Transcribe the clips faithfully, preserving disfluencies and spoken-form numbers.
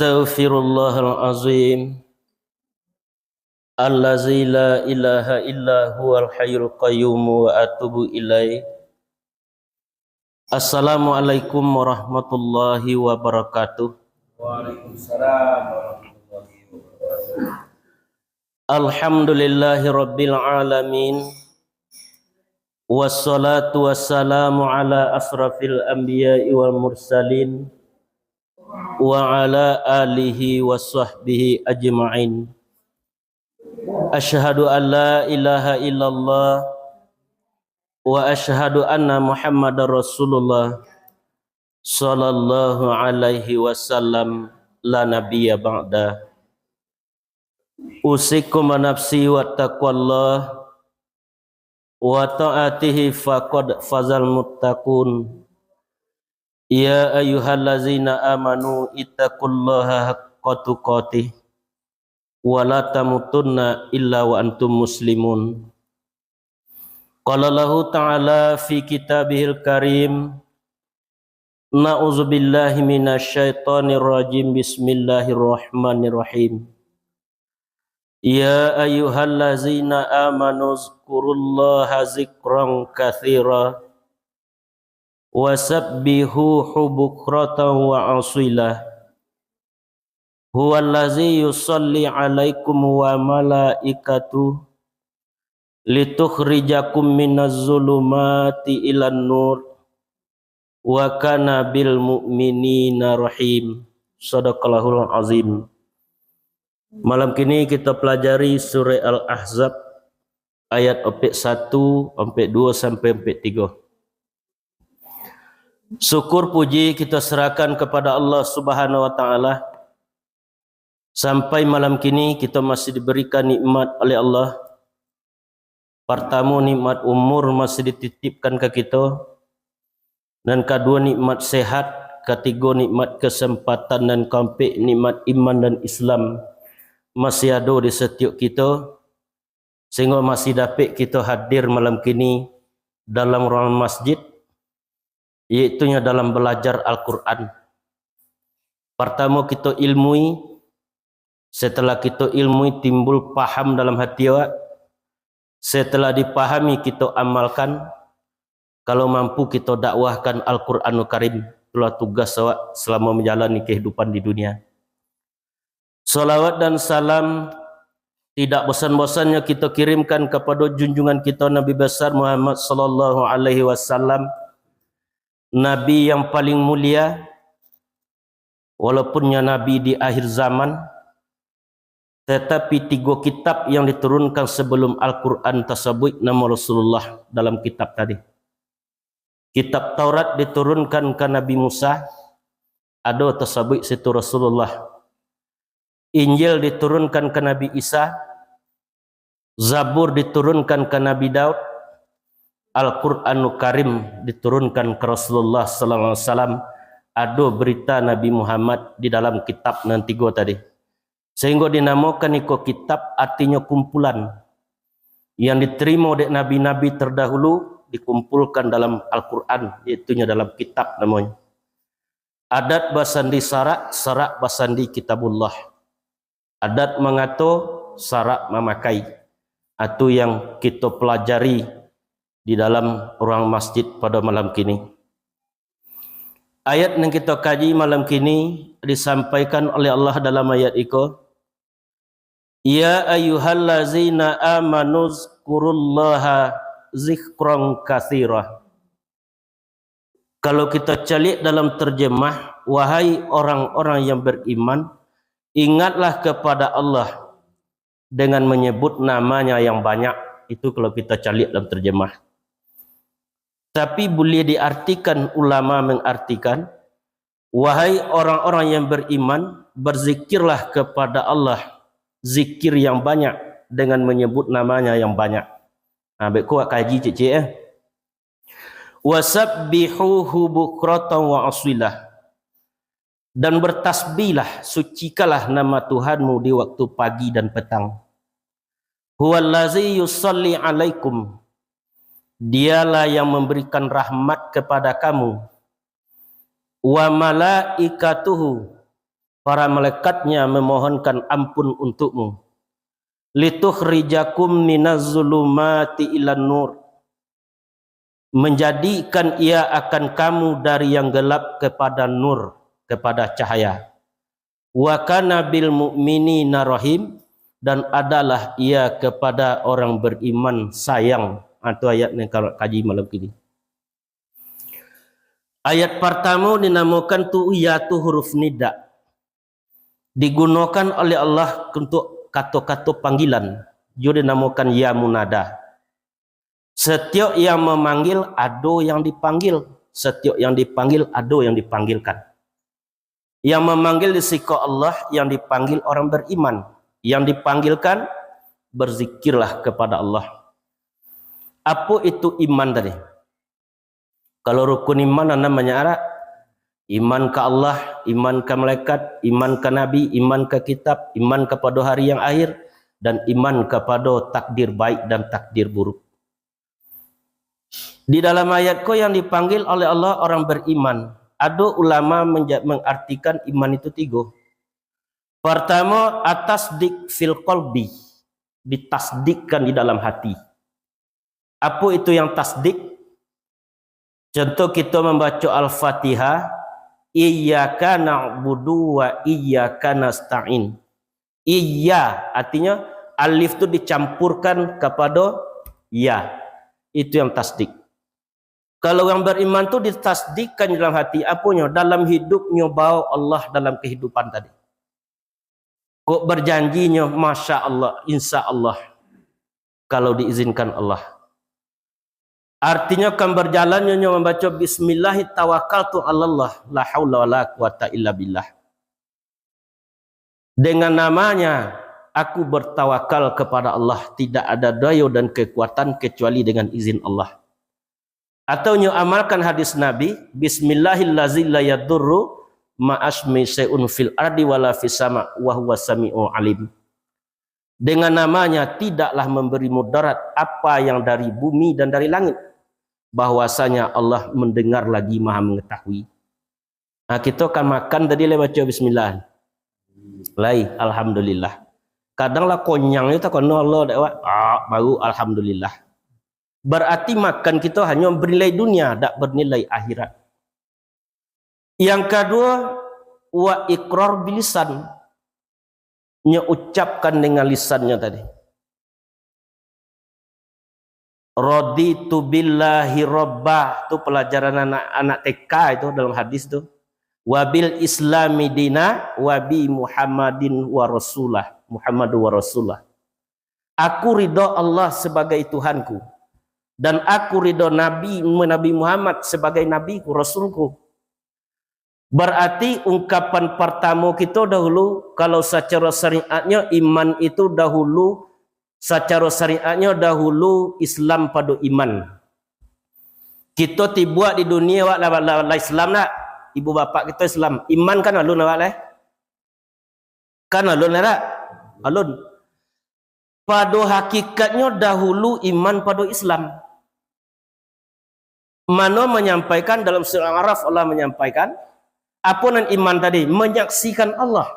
Astaghfirullahal azim, allazi la ilaha illa huwal hayyul qayyum, wa atubu ilaih. Assalamualaikum warahmatullahi wabarakatuh. Waalaikumsalam warahmatullahi wabarakatuh. Alhamdulillahi rabbil alamin. Wassalatu wassalamu ala asrafil anbiya'i wal mursalin, wa ala alihi wa sahbihi ajma'in. Asyhadu an la ilaha illallah, wa asyhadu anna Muhammadar Rasulullah, sallallahu alaihi wasallam, la nabiyya ba'da. Usikum wa nafsi wa taqwallah, wa ta'atihi faqad fazal muttaqun. Ya ayyuhallazina amanu ittaqullaha haqqa tuqatih, wa la tamutunna illa wa antum muslimun. Qala Allahu ta'ala fi kitabihil karim, na'udzubillahi minasyaitonirrajim, bismillahirrahmanirrahim. Ya ayyuhallazina amanu zkurullaha zikran katsira, wasabbihuhu bukratan wa asila. Huwallazi yusalli alaikum wa malaikatuh litukhrijakum minaz zulumati ilan nur, wa kana bil mu'minina rahim. Sadaqallahul azim. Malam kini kita pelajari surah Al-Ahzab, ayat ompek satu, ompek dua sampai ompek tiga. Syukur puji kita serahkan kepada Allah Subhanahu wa Ta'ala. Sampai malam kini kita masih diberikan nikmat oleh Allah. Partamo, nikmat umur masih dititipkan ka kito. Nan kaduo, nikmat sehat. Katigo, nikmat kesempatan. Dan kaompek, nikmat iman dan Islam masih ado di setiok kito, sehinggo masih dapek kito hadir malam kini dalam ruangan masjid, yaitunyo dalam balajar Al-Quran. Partamo kito ilmui, setelah kito ilmui timbul paham dalam hati awak, setelah dipahami kito amalkan, kalau mampu kito dakwahkan Al-Quranul Karim, itulah tugas awak selama menjalani kehidupan di dunia. Salawat dan salam tidak bosan-bosannyo kito kirimkan kapado junjungan kito Nabi Besar Muhammad sallallahu alaihi wasallam, Nabi yang paling mulia, walaupun nyo Nabi di akhir zaman, tatapi tigo kitab yang diturunkan sebelum Al-Quran tasabuik namo Rasulullah dalam kitab tadi. Kitab Taurat diturunkan ka Nabi Musa, ado tasabuik situ Rasulullah. Injil diturunkan ka Nabi Isa, Zabur diturunkan ka Nabi Daud, Al-Quranul Karim diturunkan ka Rasulullah sallallahu alaihi wasallam, ado berita Nabi Muhammad di dalam kitab nan tigo tadi. Sehinggo dinamokan iko kitab, artinyo kumpulan. Yang diterimo dek nabi-nabi terdahulu dikumpulkan dalam Al-Quran, yaitunyo dalam kitab namonyo. Adat basandi sarak, sarak basandi kitabullah. Adat mangato, sarak mamakai. Itu yang kito pelajari di dalam ruang masjid pada malam kini. Ayat yang kito kaji malam kini disampaikan oleh Allah dalam ayat iko, "Ya ayyuhallazina amanu zkurullaha zikran katsira." Kalau kita caliak dalam terjemah, "Wahai orang-orang yang beriman, ingatlah kepada Allah dengan menyebut nama-Nya yang banyak." Itu kalau kita caliak dalam terjemah. Tapi boleh diartikan, ulama mengartikan, "Wahai orang-orang yang beriman, berzikirlah kepada Allah, zikir yang banyak dengan menyebut nama-Nya yang banyak." Nah, baik kuat kaji cik-cik, eh. "Wasabbihuhu bukratan wa aswilah." Dan bertasbihlah, sucikanlah nama Tuhanmu di waktu pagi dan petang. "Huwallazi yusalli alaikum." Dialah yang memberikan rahmat kepada kamu. "Wa malaikatuhu." para malaikatnya memohonkan ampun untukmu. Litukhrijakum minaz zulumati ilan nur. Menjadikan ia akan kamu dari yang gelap kepada nur, kepada cahaya. Wa kana bil mu'minina rahim, dan adalah ia kepada orang beriman sayang. Ha, tu ayat yang ka-, kaji malam kini. Ayat partamo dinamakan tu, ya tu huruf nida. Digunokan oleh Allah untuk kato-kato panggilan. Iyo dinamakan ya munada. Setiap yang memanggil, ado yang dipanggil. Setiap yang dipanggil, ado yang dipanggilkan. Yang memanggil di siko Allah, yang dipanggil orang beriman. Yang dipanggilkan, berzikirlah kepada Allah. Apo itu iman tadi? Kalau rukun iman, nan banyak arak. Iman ka Allah, iman ka malaikat, iman ka nabi, iman ka kitab, iman kapado hari yang akhir, dan iman kapado takdir baik dan takdir buruk. Di dalam ayat ko yang dipanggil oleh Allah orang beriman. Ado ulama menja-, mengartikan iman itu tigo. Partamo, atasdik fil qalbi, ditasdikkan di dalam hati. Apo itu yang tasdik? Contoh, kito mambaco Al-Fatihah, "Iyyaka na'budu wa iyyaka nasta'in." Iyya, artinyo alif tu dicampurkan kapado ya. Itu yang tasdik. Kalau urang bariman tu ditasdikkan dalam hati, aponyo? Dalam hidupnyo bao Allah dalam kahidupan tadi. Kok barjanjinyo, masya Allah, insya Allah, kalau diizinkan Allah. Artinyo, kan barjalannyo nyo mambaco, "Bismillahi tawakkaltu alallah, la haula wala quwata illa billah." Dengan namanya, aku bertawakal kepada Allah, tidak ada daya dan kekuatan kecuali dengan izin Allah. Atau nyo amalkan hadis Nabi, "Bismillahillazi la yadurru ma'asmi syai'un fil ardi wala fis sama, wa huwa sami'un alim." Dengan namanya tidaklah memberi mudarat apa yang dari bumi dan dari langit, bahwasanya Allah mendengar lagi Maha Mengetahui. Nah, kito kan makan tadi lai baco bismillah. Lai, alhamdulillah. Kadang lah konyang itu takono Allah dak, Wak? Ah, baru alhamdulillah. Berarti makan kito hanyo bernilai dunia, dak bernilai akhirat. Yang kaduo, wa iqrar bilisan. Nyo ucapkan dengan lisannyo tadi. Raditu billahi robba, tu pelajaran anak, anak T K itu dalam hadis tu. Wa bil islami dina, wa bi Muhammadin wa rasulah, Muhammadu wa rasulah. Aku ridho Allah sebagai Tuhanku, dan aku ridho Nabi, Nabi Muhammad sebagai Nabiku, Rasulku. Berarti ungkapan partamo kito dahulu, kalau sacaro syariatnyo iman itu dahulu, sacaro syariatnyo dahulu Islam pado iman. Kito tibuak di dunia, awak lah, lah, lah Islam dak? Ibu bapak kito Islam. Iman kan alun awak lai? Kan alun lai dak? Alun. Pado hakikatnyo dahulu iman pado Islam. Mano manyampaikan dalam surah Al-Araf, Allah manyampaikan, apo nan iman tadi? Manyaksikan Allah.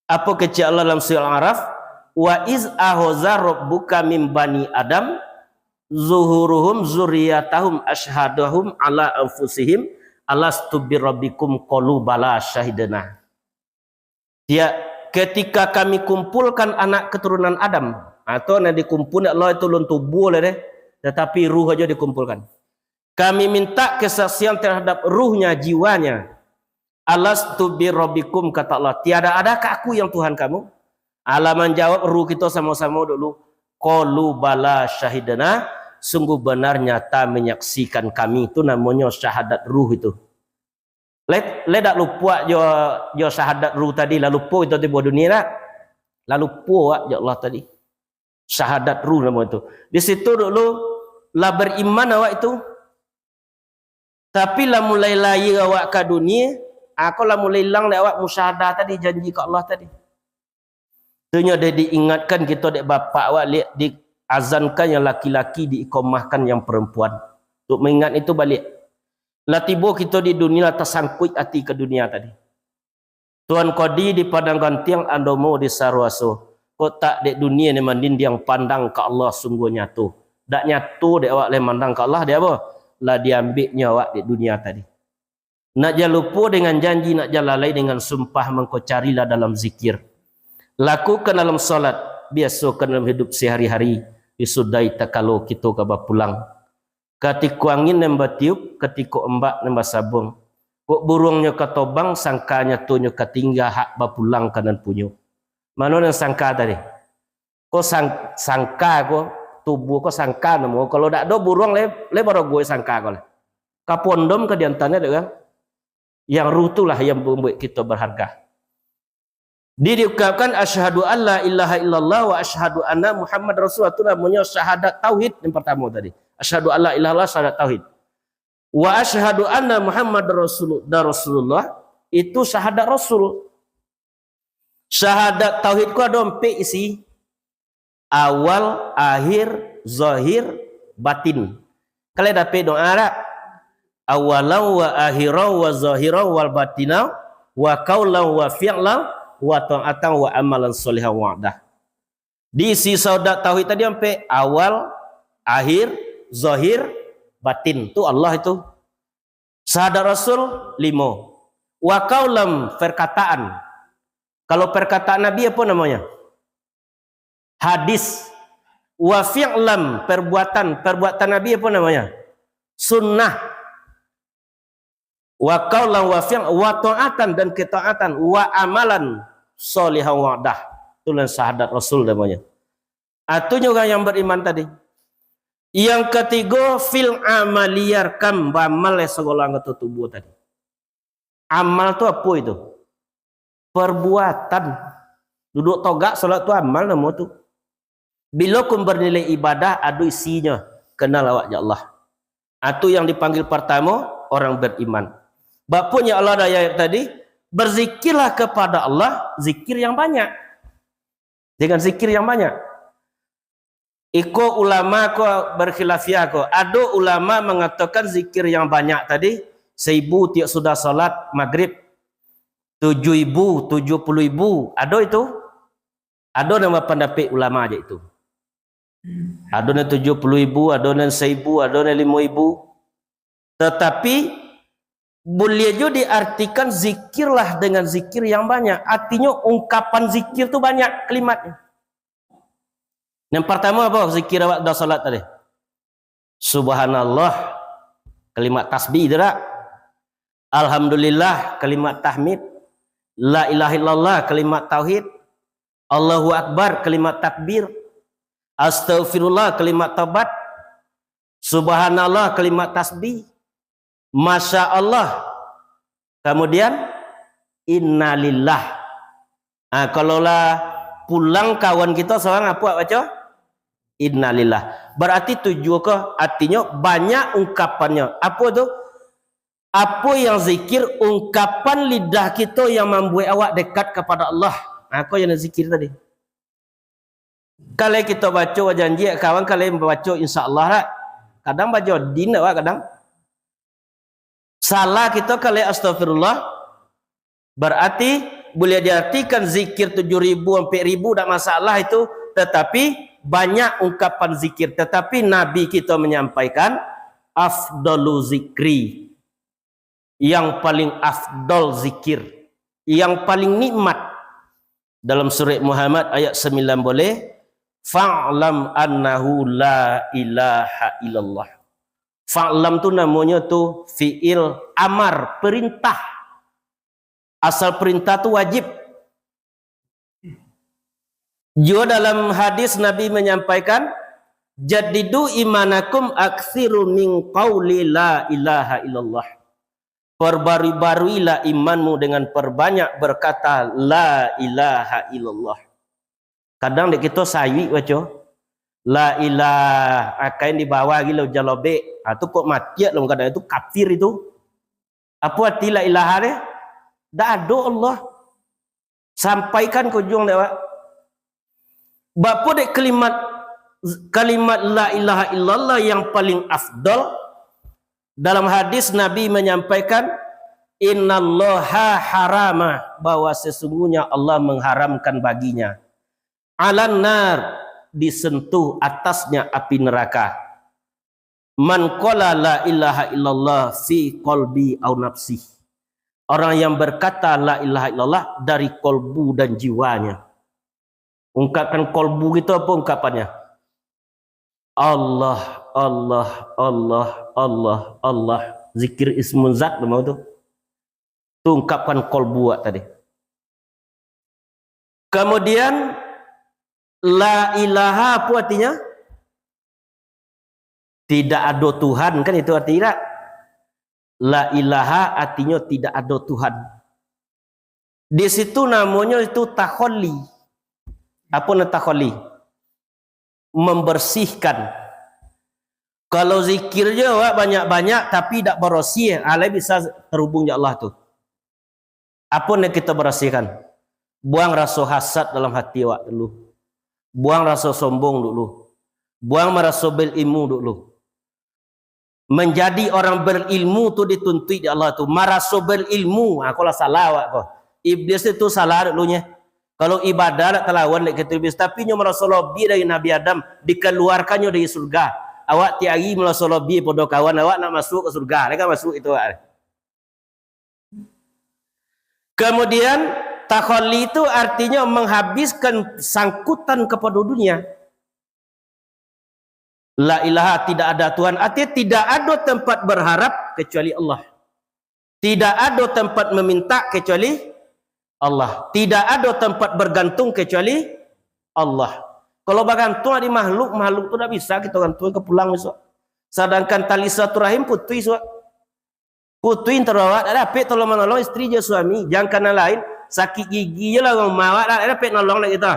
Apo kecek Allah dalam surah Al-Araf? "Wa iz akhaza rabbuka min bani Adam zuhuruhum zurriyatahum asyhadahum ala anfusihim alastu birabbikum qalu bala syahidna." Ya, ketika Kami kumpulkan anak keturunan Adam, atau nan dikumpul Allah itu lun tubuh lah deh, tetapi ruh aja dikumpulkan. Kami minta kesaksian terhadap ruhnya, jiwanya. "Alastu birabbikum," kata Allah, "tiada adakah Aku yang Tuhan kamu?" Alah manjawab ruh kito samo-samo dulu, "Qalu bala syahidna," sungguh benar nyata menyaksikan kami. Itu namonyo syahadat ruh itu. Lai, lai dak lupo jo, jo syahadat ruh tadi, lah lupo itu tibo dunia dak? Lah lupo awak jo Allah tadi. Syahadat ruh namo itu. Di situ dulu lah beriman awak itu. Tapi lah mulai lahia awak ka dunia, ah, ko lah mulai ilang dek awak musyahadah tadi, janji ka Allah tadi. Tu nyo dek diingatkan kito dek bapak awak, liak diazankan yang laki-laki, diikomahkan yang perempuan. Untuk mengingat itu baliak. Lah tibo kito di dunia, lah tasangkuik ati ka dunia tadi. Tuan Kodi di Padang Gantiang, Andomo di Saruaso. Kok tak dek dunia ni mandindiang, pandang ka Allah sungguah nyato. Dak nyato dek awak lai mandang ka Allah, dek apo? Lah diambeknyo awak dek dunia tadi. Nak jan lupo dengan janji, nak jan lalai dengan sumpah, mangko carilah dalam zikir. Lakukan dalam salat, biasokan dalam hidup sehari-hari, disudahi takalo kito ka bapulang. Katiko angin nan batiup, katiko ombak nan basabuang. Kok buruangnyo ka tobang, sangka nyatonyo ka tingga, hak bapulang ka nan punyo. Mano nan sangka tadi? Ko sang-, sangka ko, tubuah ko sangka namo. Kalau dak ado buruang, lai, lai barogo sangka ko lai. Ka pondom ka diantanyo dek urang. Yang ruh tu lah yang mambuek kito berharga. Di, diukapkan, "Asyhadu an la ilaha illallah wa asyhadu anna Muhammad Rasulullah." Itu namonyo syahadat tauhid yang pertama tadi. "Asyhadu an la ilaha illallah," syahadat tauhid. "Wa asyhadu anna Muhammad Rasul-, dan Rasulullah," itu syahadat Rasul. Syahadat tauhid ko ado ampek isi. Awal, akhir, zahir, batin. Kalau dapek doa dak? "Awalan wa akhiran wa zahiran wal batina, wa qaulan wa fi'lan, wa ta'atan wa amalan sholihan wa dah." Diisi syahadat tauhid tadi ampek, awal, akhir, zahir, batin. Tu Allah itu. Syahadat Rasul, limo. Wa qaulan, perkataan. Kalau perkataan Nabi, apo namonyo? Hadis. Wa fi'lan, perbuatan. Perbuatan Nabi, apo namonyo? Sunnah. Wa qaulan wa fi'lan, wa ta'atan, dan ketaatan, wa amalan sholihan wa dah. Itulah syahadat Rasul namonyo. Atunyo urang yang beriman tadi. Yang katigo, fil amaliyah, kam, baamal dek sagalo anggoto tubuah tadi. Amal tu apo itu? Perbuatan. Duduak togak, salat tu amal namo tu. Bilo kun bernilai ibadah, ado isinyo, kenal awak jo Allah. Atu yang dipanggil pertamo, orang beriman. Bak punyo Allah dalam ayat tadi, "Berzikirlah kepada Allah, zikir yang banyak." Dengan zikir yang banyak. Iko ulama ko berkhilafiah ko. Ado ulama mangatokan zikir yang banyak tadi, saibu tiok sudah salat magrib, tujuh ibu, tujuh puluh ibu. Ado itu? Ado nan bapandapek ulama je itu. Ado nan tujuh puluh ibu, ado nan saibu, ado nan limo ibu. Tetapi, buliah juo diartikan zikirlah dengan zikir yang banyak. Artinyo, ungkapan zikir tu banyak kalimatnyo. Yang pertama apo zikir awak dalam salat tadi? Subhanallah, kalimat tasbih tu dak? Alhamdulillah, kalimat tahmid. La ilaha illallah, kalimat tauhid. Allahu Akbar, kalimat takbir. Astagfirullah, kalimat taubat. Subhanallah, kalimat tasbih. Masya Allah. Kemudian, innalillah. Ah, kalau lah pulang kawan kito surang, apo baco? Innalillah. Berarti tujuh ko, artinyo banyak ungkapannyo. Apo tu? Apo yang zikir, ungkapan lidah kito yang mambuek awak dekat kepada Allah. Ah, ko yang zikir tadi. Kalau kito baco bajanji, kawan, kalau baco insya Allah dak? Kadang baco din dak, kadang. Salah kito kalau astagfirullah, berarti boleh diartikan zikir tujuh ribu, ampek ribu, dak masalah itu, tetapi banyak ungkapan zikir. Tetapi Nabi kito menyampaikan, "Afdalu zikri," yang paling afdal zikir, yang paling nikmat. Dalam surat Muhammad ayat sembilan boleh, "Fa'lam annahu la ilaha illallah." Fa'lam tu namonyo tu fi'il amar, perintah. Asal perintah tu wajib. Juo dalam hadis Nabi menyampaikan, "Jaddidu imanakum aksiru min qauli la ilaha illallah." Perbarui-baruilah imanmu dengan perbanyak berkata, "La ilaha illallah." Kadang dek kito sayuik baco, "La ilah," ah, kain di bawah gilo jalobek. Ah, tu kok matiak lo kadang itu kafir itu. Apo arti la ilaha deh? Dak ado Allah. Sampaikan ka ujuang dek awak. Bapo dek kalimat, kalimat la ilaha illallah yang paling afdal? Dalam hadis Nabi menyampaikan, Innallaha harama, bahwa sesungguhnya Allah mengharamkan baginya, alan nar, disentuh atasnya api neraka, man qala la ilaha illallah fi qalbi au nafsih, orang yang berkata la ilaha illallah dari kolbu dan jiwanya. Ungkapkan kolbu itu apa ungkapannya? Allah, Allah, Allah, Allah, Allah. Zikir ismun zat nama tu. Tu ungkapkan kolbu awak tadi. Kemudian, la ilaha apa artinya? Tidak ado Tuhan, kan itu arti tidak? La ilaha artinyo tidak ado Tuhan. Di situ namonyo itu takhalli. Apo nan takhalli? Membersihkan. Kalau zikir jo awak banyak-banyak tapi dak barasiah, alai bisa terhubung jo Allah tu. Apo nan kito barasiahkan? Buang raso hasad dalam hati awak dulu. Buang raso sombong dulu. Buang maraso berilmu dulu. Manjadi orang berilmu tu dituntuik di Allah tu. Maraso berilmu, ha, ko lah salah awak ko. Iblis itu salah dulunyo. Kalau ibadah dak talawan dek kito iblis, tapi nyo maraso lobiah dari Nabi Adam, dikaluarkannyo dari surga. Awak tiap ari maraso lobiah pado kawan, awak nak masuak ka surga, lai ka masuak itu awak. Kemudian, takhalli itu artinyo menghabiskan sangkutan kapado dunia. La ilaha, tidak ada Tuhan. Artinya, tidak ada tempat berharap kecuali Allah. Tidak ada tempat meminta kecuali Allah. Tidak ada tempat bergantung kecuali Allah. Kalau bagantung di makhluk, makhluk tu dak bisa kito gantung ka pulang besok. Sadangkan tali silaturahim putus, Wak. Putuih antaro awak, dak dapek tolong manolong istri jo suami. Jan ka nan lain, sakik gigi jo lah rumah awak, dak dapek nolong dak kito.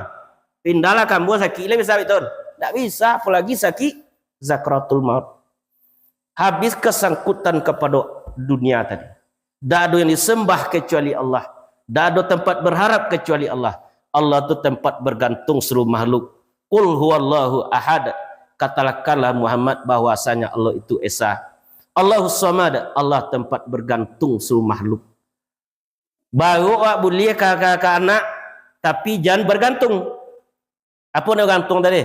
Pindahlah kambuang sakik lah bisa betul. Dak bisa, apolagi sakik sakaratul maut. Habis kasangkutan kapado dunia tadi. Dak ado yang disembah kecuali Allah. Dak ado tempat berharap kecuali Allah. Allah tu tempat bergantung seluruh makhluk. Qul huwallahu ahad. Katakanlah Muhammad bahwasanya Allah itu Esa. Allahus Samad, Allah tempat bergantung seluruh makhluk. Baru awak buliah ka, ka, ka anak, tapi jan bergantung. Apo nak gantung tadi?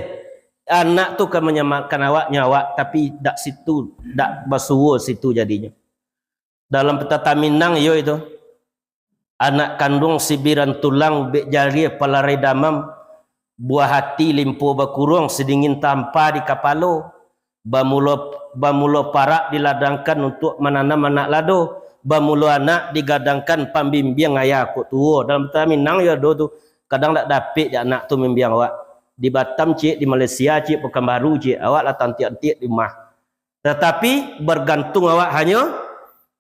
Anak tu ka manyalamaikkan awak, nyawa awak, tapi dak situ, dak basuo situ jadinyo. Dalam petata Minang iyo itu. Anak kanduang sibiran tulang, bek jariah palarai damam, buah ati limpo bakuruang, sidingin tampa di kapalo. Bamulo, bamulo parak diladangkan untuak mananam anak lado, bamulo anak digadangkan pambimbiang ayah kok tuo. Dalam petata Minang iyo ado tu, kadang dak dapek dek anak tu mimbiang awak. Di Batam ciek, di Malaysia ciek, Pekanbaru ciek, awak lah tantiak-antiak di rumah. Tatapi, bergantung awak hanyo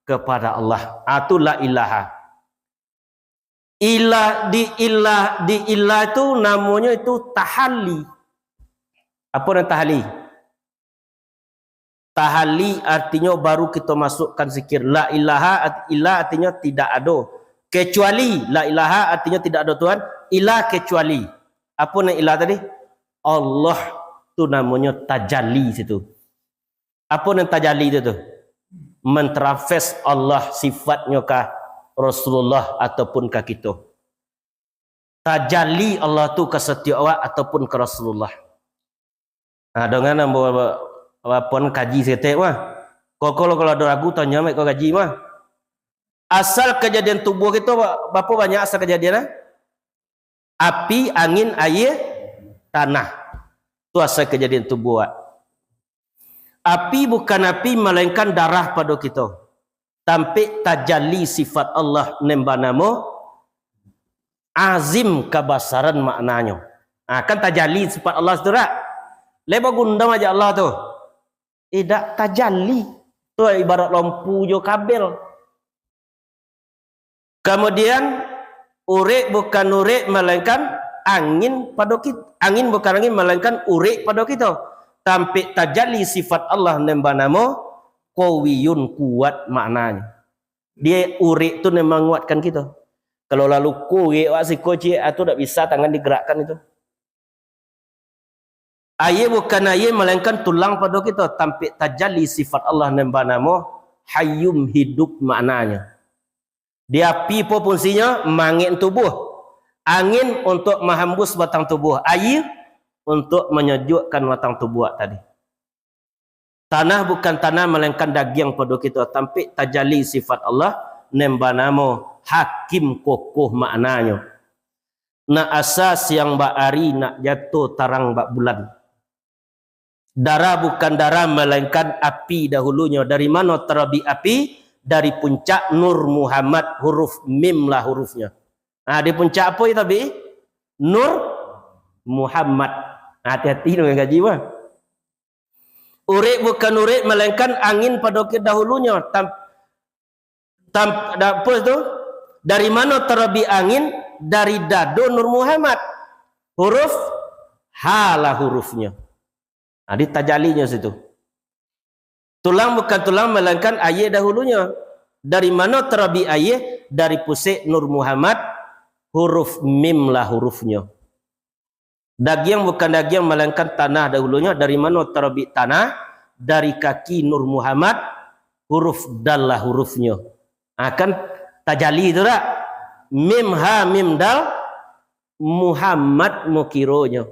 kepada Allah. Ah, tu la ilaha. Ilah, di ilah, di ilah tu namonyo itu tahalli. Apo nan tahalli? Tahalli artinyo baru kito masukkan zikir. La ilaha, art-, ilah artinyo tidak ado. Kecuali, la ilaha artinyo tidak ado Tuhan. Ilah kecuali. Apo nan ilah tadi? Allah tu namonyo tajalli situ. Apo nan tajalli tu, tu? Mentransfer Allah sifatnyo ka Rasulullah ataupun ka kito. Tajalli Allah tu ka satiok awak ataupun ka Rasulullah. Ha, dengan ambo ba-, ba-, ba-, pun kaji saketek mah. Kok kalau, kalau ado ragu, tanyo mek ko kaji mah. Asal kajadian tubuah kito, ba-, bapo banyak asal kajadian, ah? Api, angin, aia, tanah. Tu asal kajadian tubuah awak. Api bukan api, malainkan darah pado kito. Tampek tajalli sifat Allah nan banamo azim kabasaran maknanyo. Ha, kan tajalli sifat Allah tu dak? Lai bagundang aja Allah tu. Indak tajalli. Tu ibarat lampu jo kabel. Kamudian, urek bukan urek, malainkan angin pado kit-, angin bukan angin, malainkan urek pado kito. Tampek tajalli sifat Allah nan banamo Qawiyun, kuat maknanyo. Dia urek tu nan manguatkan kito. Kalau lalu kurek awak siko ciek, ah, tu dak bisa tangan digerakkan itu. Aia bukan aia, malainkan tulang pado kito, tampek tajalli sifat Allah nan banamo Hayyum, hidup maknanyo. Di api po fungsinyo mangek tubuh. Angin untuk mahambus batang tubuh, aia untuk manyojokkan batang tubuh tadi. Tanah bukan tanah, malainkan dagiang pado kito, tampek tajali sifat Allah, nan banamo Hakim kokoh maknanyo. Nan asa siang bak ari, nan jato tarang bak bulan. Darah bukan darah, malainkan api dahulunyo. Dari mano tarabik api? Dari puncak Nur Muhammad, huruf mim lah hurufnyo. Ha, di puncak apo itu, Abi? Nur Muhammad. Hati-hati dengan kaji mah. Urik bukan urik, malainkan angin pado kadahulunyo. Tam-, tam-, da-, apa tu? Dari mano tarabik angin? Dari dado Nur Muhammad. Huruf ha lah hurufnyo. Ha, di tajalinyo situ. Tulang bukan tulang, malainkan aia dahulunyo. Dari mano tarabik aia? Dari pusek Nur Muhammad, huruf mim lah hurufnyo. Dagiang bukan dagiang, malainkan tanah dahulunyo. Dari mano tarabik tanah? Dari kaki Nur Muhammad, huruf dal lah hurufnyo. Ha, kan tajali tu dak? Mim ha mim dal, Muhammad mukironyo.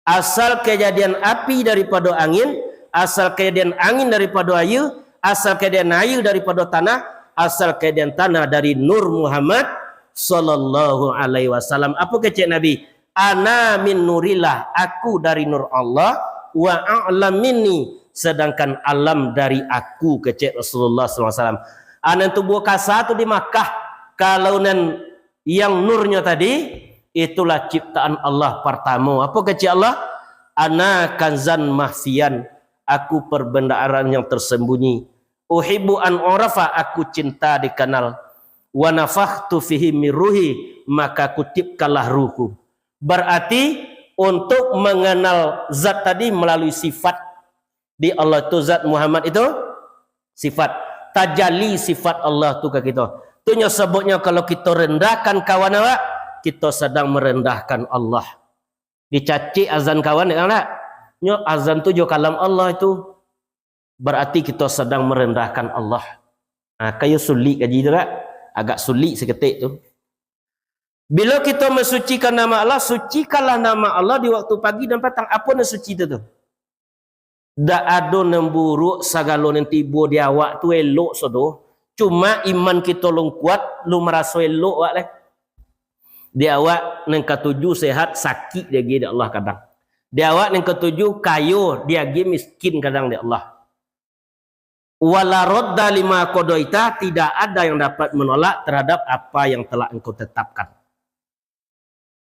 Asal kajadian api daripado angin, asal kajadian angin daripado aia, asal kajadian aia daripado tanah, asal kajadian tanah dari Nur Muhammad sallallahu alaihi wasallam. Apo kecek Nabi? "Ana min nurillah, aku dari nur Allah, wa a'lam minni, sedangkan alam dari aku," kecek Rasulullah sallallahu alaihi wasallam. Anan tubuh kasa tu di Makkah, kalau nan yang nurnyo tadi, itulah ciptaan Allah partamo. Apo kecek Allah? "Ana kanzan makhfiyan, aku perbendaharaan yang tersembunyi. Uhibbu an urafa, aku cinta dikenal. Wa nafakhtu fihi min ruhi, maka kutipkanlah ruhku." Berarti, untuk mengenal zat tadi melalui sifat. Di Allah tu zat, Muhammad itu sifat. Tajali sifat Allah tu ka kito. Tu nyo sababnyo kalau kito rendahkan kawan awak, kito sadang merendahkan Allah. Dicacik azan kawan, dek kan tak? Nyo azan tu jo kalam Allah itu. Berarti kito sadang merendahkan Allah. Ha, kayo sulik kaji tu tak? Agak sulik saketek tu. Bilo kito mensucikan nama Allah, sucikanlah nama Allah di waktu pagi dan patang. Apo nan suci tu tu? Dak ado nan buruak, sagalo nan tibo di awak tu elok sado. Cuma iman kito lun kuat, lun maraso elok awak lai. Di awak nan katuju sehat, sakik diagiah dek Allah kadang. Di awak nan katuju kayo, diagiah miskin kadang dek Allah. Wala radda lima qadaita, tidak ada yang dapat menolak terhadap apa yang telah Engkau tetapkan.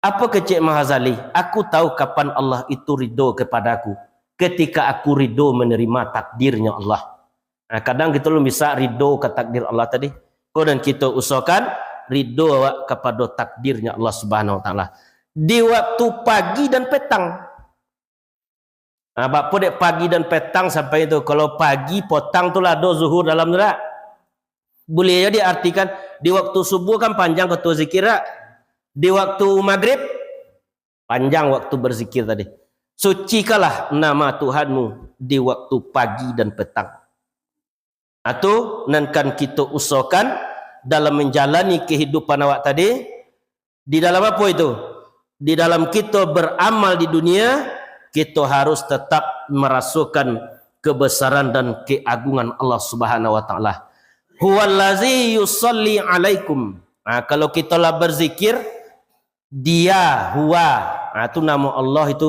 Apo kecek Imam Ghazali? "Aku tahu kapan Allah itu ridho kepadaku, ketika aku ridho menerima takdirnya Allah." Nah, kadang kito lun bisa ridho ka takdir Allah tadi. Ko nan kito usahakan ridho awak kapado takdirnya Allah Subhanahu Wa Taala. Di waktu pagi dan petang. Nah, bak apo dek pagi dan petang sampai tu? Kalau pagi, potang tu lah ado zuhur dalam tu dak? Buliah jadi artikan, di waktu subuh kan panjang kito zikir dak? Di waktu magrib, panjang waktu berzikir tadi. Sucikanlah nama Tuhanmu di waktu pagi dan petang. Atu nan kan kito usahakan dalam manjalani kahidupan awak tadi, di dalam apo itu? Di dalam kito beramal di dunia, kito harus tetap marasokan kebesaran dan keagungan Allah Subhanahu Wa Taala. "Huwallazi yusalli alaikum." Nah, kalau kito lah berzikir, Dia, Huwa, nah, tu namo Allah itu.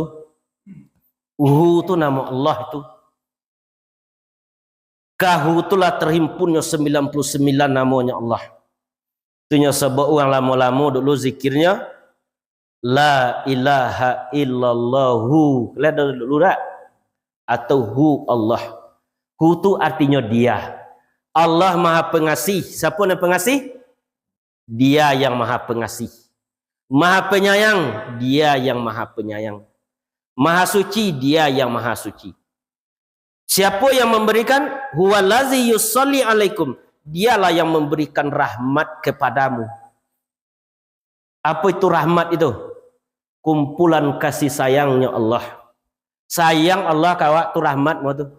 Hu tu namo Allah itu. Ka Hu tu lah terhimpunnyo sembilan puluh sembilan namonyo Allah. Tu nyo sabab urang lamo-lamo dulu zikirnyo, "La ilaha illallahu." Lah ado dulu dak? Atau Hu Allah. Hu tu artinyo Dia. Allah Maha Pengasih. Siapa nan pengasih? Dia yang Maha Pengasih. Maha Penyayang, Dia yang Maha Penyayang. Maha Suci, Dia yang Maha Suci. Siapa yang memberikan? "Huwallazi yusalli alaikum." Dialah yang memberikan rahmat kepadamu. Apa itu rahmat itu? Kumpulan kasih sayangnya Allah. Sayang Allah ka awak tu rahmat mo tu.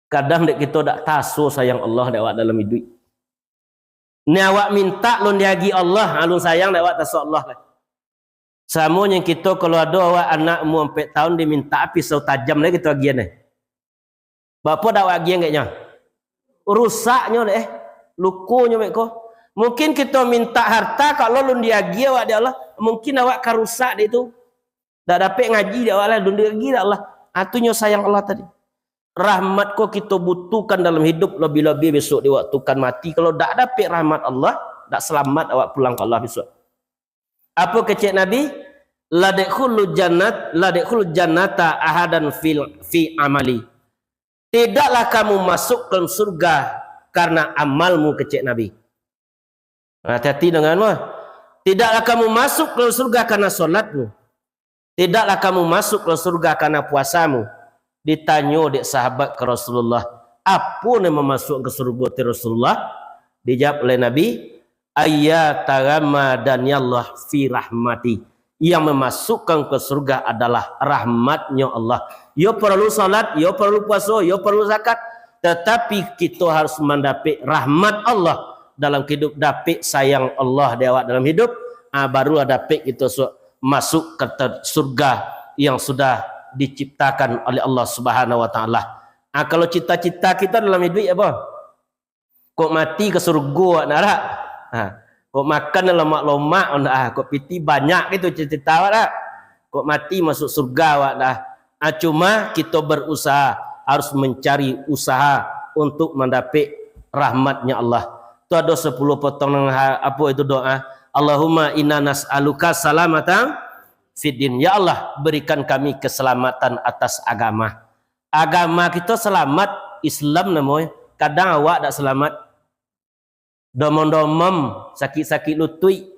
Kadang dek kito dak taso sayang Allah dek awak dalam iduik. Ni awak mintak lun diagiah Allah, alun sayang dek awak taso Allah. Samonyo kito kalau ado awak anak umua ampek taun dimintak pisau tajam lai kito agiah nyo. Bapo dak awak agiah agaknyo? Rusaknyo dek, eh. Lukonyo mek ko. Mungkin kito mintak harta, kalau lun diagiah awak dek Allah, mungkin awak ka rusak dek tu. Dak dapek ngaji dek awak lah, lun diagiah dek Allah. Ah, tu nyo sayang Allah tadi. Rahmat ko kito butuhkan dalam hidup, lebih-lebih besok di waktu kan mati. Kalau dak dapek rahmat Allah, dak selamat awak pulang ka Allah besok. Apo kecek Nabi? "La yadkhulu jannat, la yadkhulu jannata ahadan fil, fi amali." Tidaklah kamu masuk ke dalam surga karena amalmu, kecek Nabi. Hati-hati dengan mah. Tidaklah kamu masuk ke dalam surga karena solatmu. Tidaklah kamu masuk ke dalam surga karena puasamu. Ditanyo dek sahabat ka Rasulullah, "Apo nan mamasukkan ka surga tu, Rasulullah?" Dijawab oleh Nabi, "Ayya taghammadani Allah fi rahmati." Yang memasukkan ke surga adalah rahmatnya Allah. Yo perlu salat, yo perlu puaso, yo perlu zakat, tetapi kito harus mandapek rahmat Allah dalam hidup, dapek sayang Allah di awak dalam hidup, ah, barulah dapek kito su-, masuk ke te-, surga yang sudah diciptakan oleh Allah Subhanahu wa Taala. Ah, kalau cita-cita kita dalam hidup apa? Kok mati ka surga awak nak dak? Ha. Kok makan lomak-lomak awak dak? Ah, kok piti banyak gitu cita-cita awak dak? Kok mati masuk surga awak dak? Ah, cuma kito berusaha harus mencari usaha untuk mandapek rahmatnya Allah. Tu ado sepuluh potong nang ha-, apo itu doa? "Allahumma inna nas'aluka salamatan fid din." Ya Allah, berikan kami keselamatan atas agama. Agama kito selamat, Islam namonyo. Kadang awak dak selamat. Domom-domom, sakik-sakik lutuik.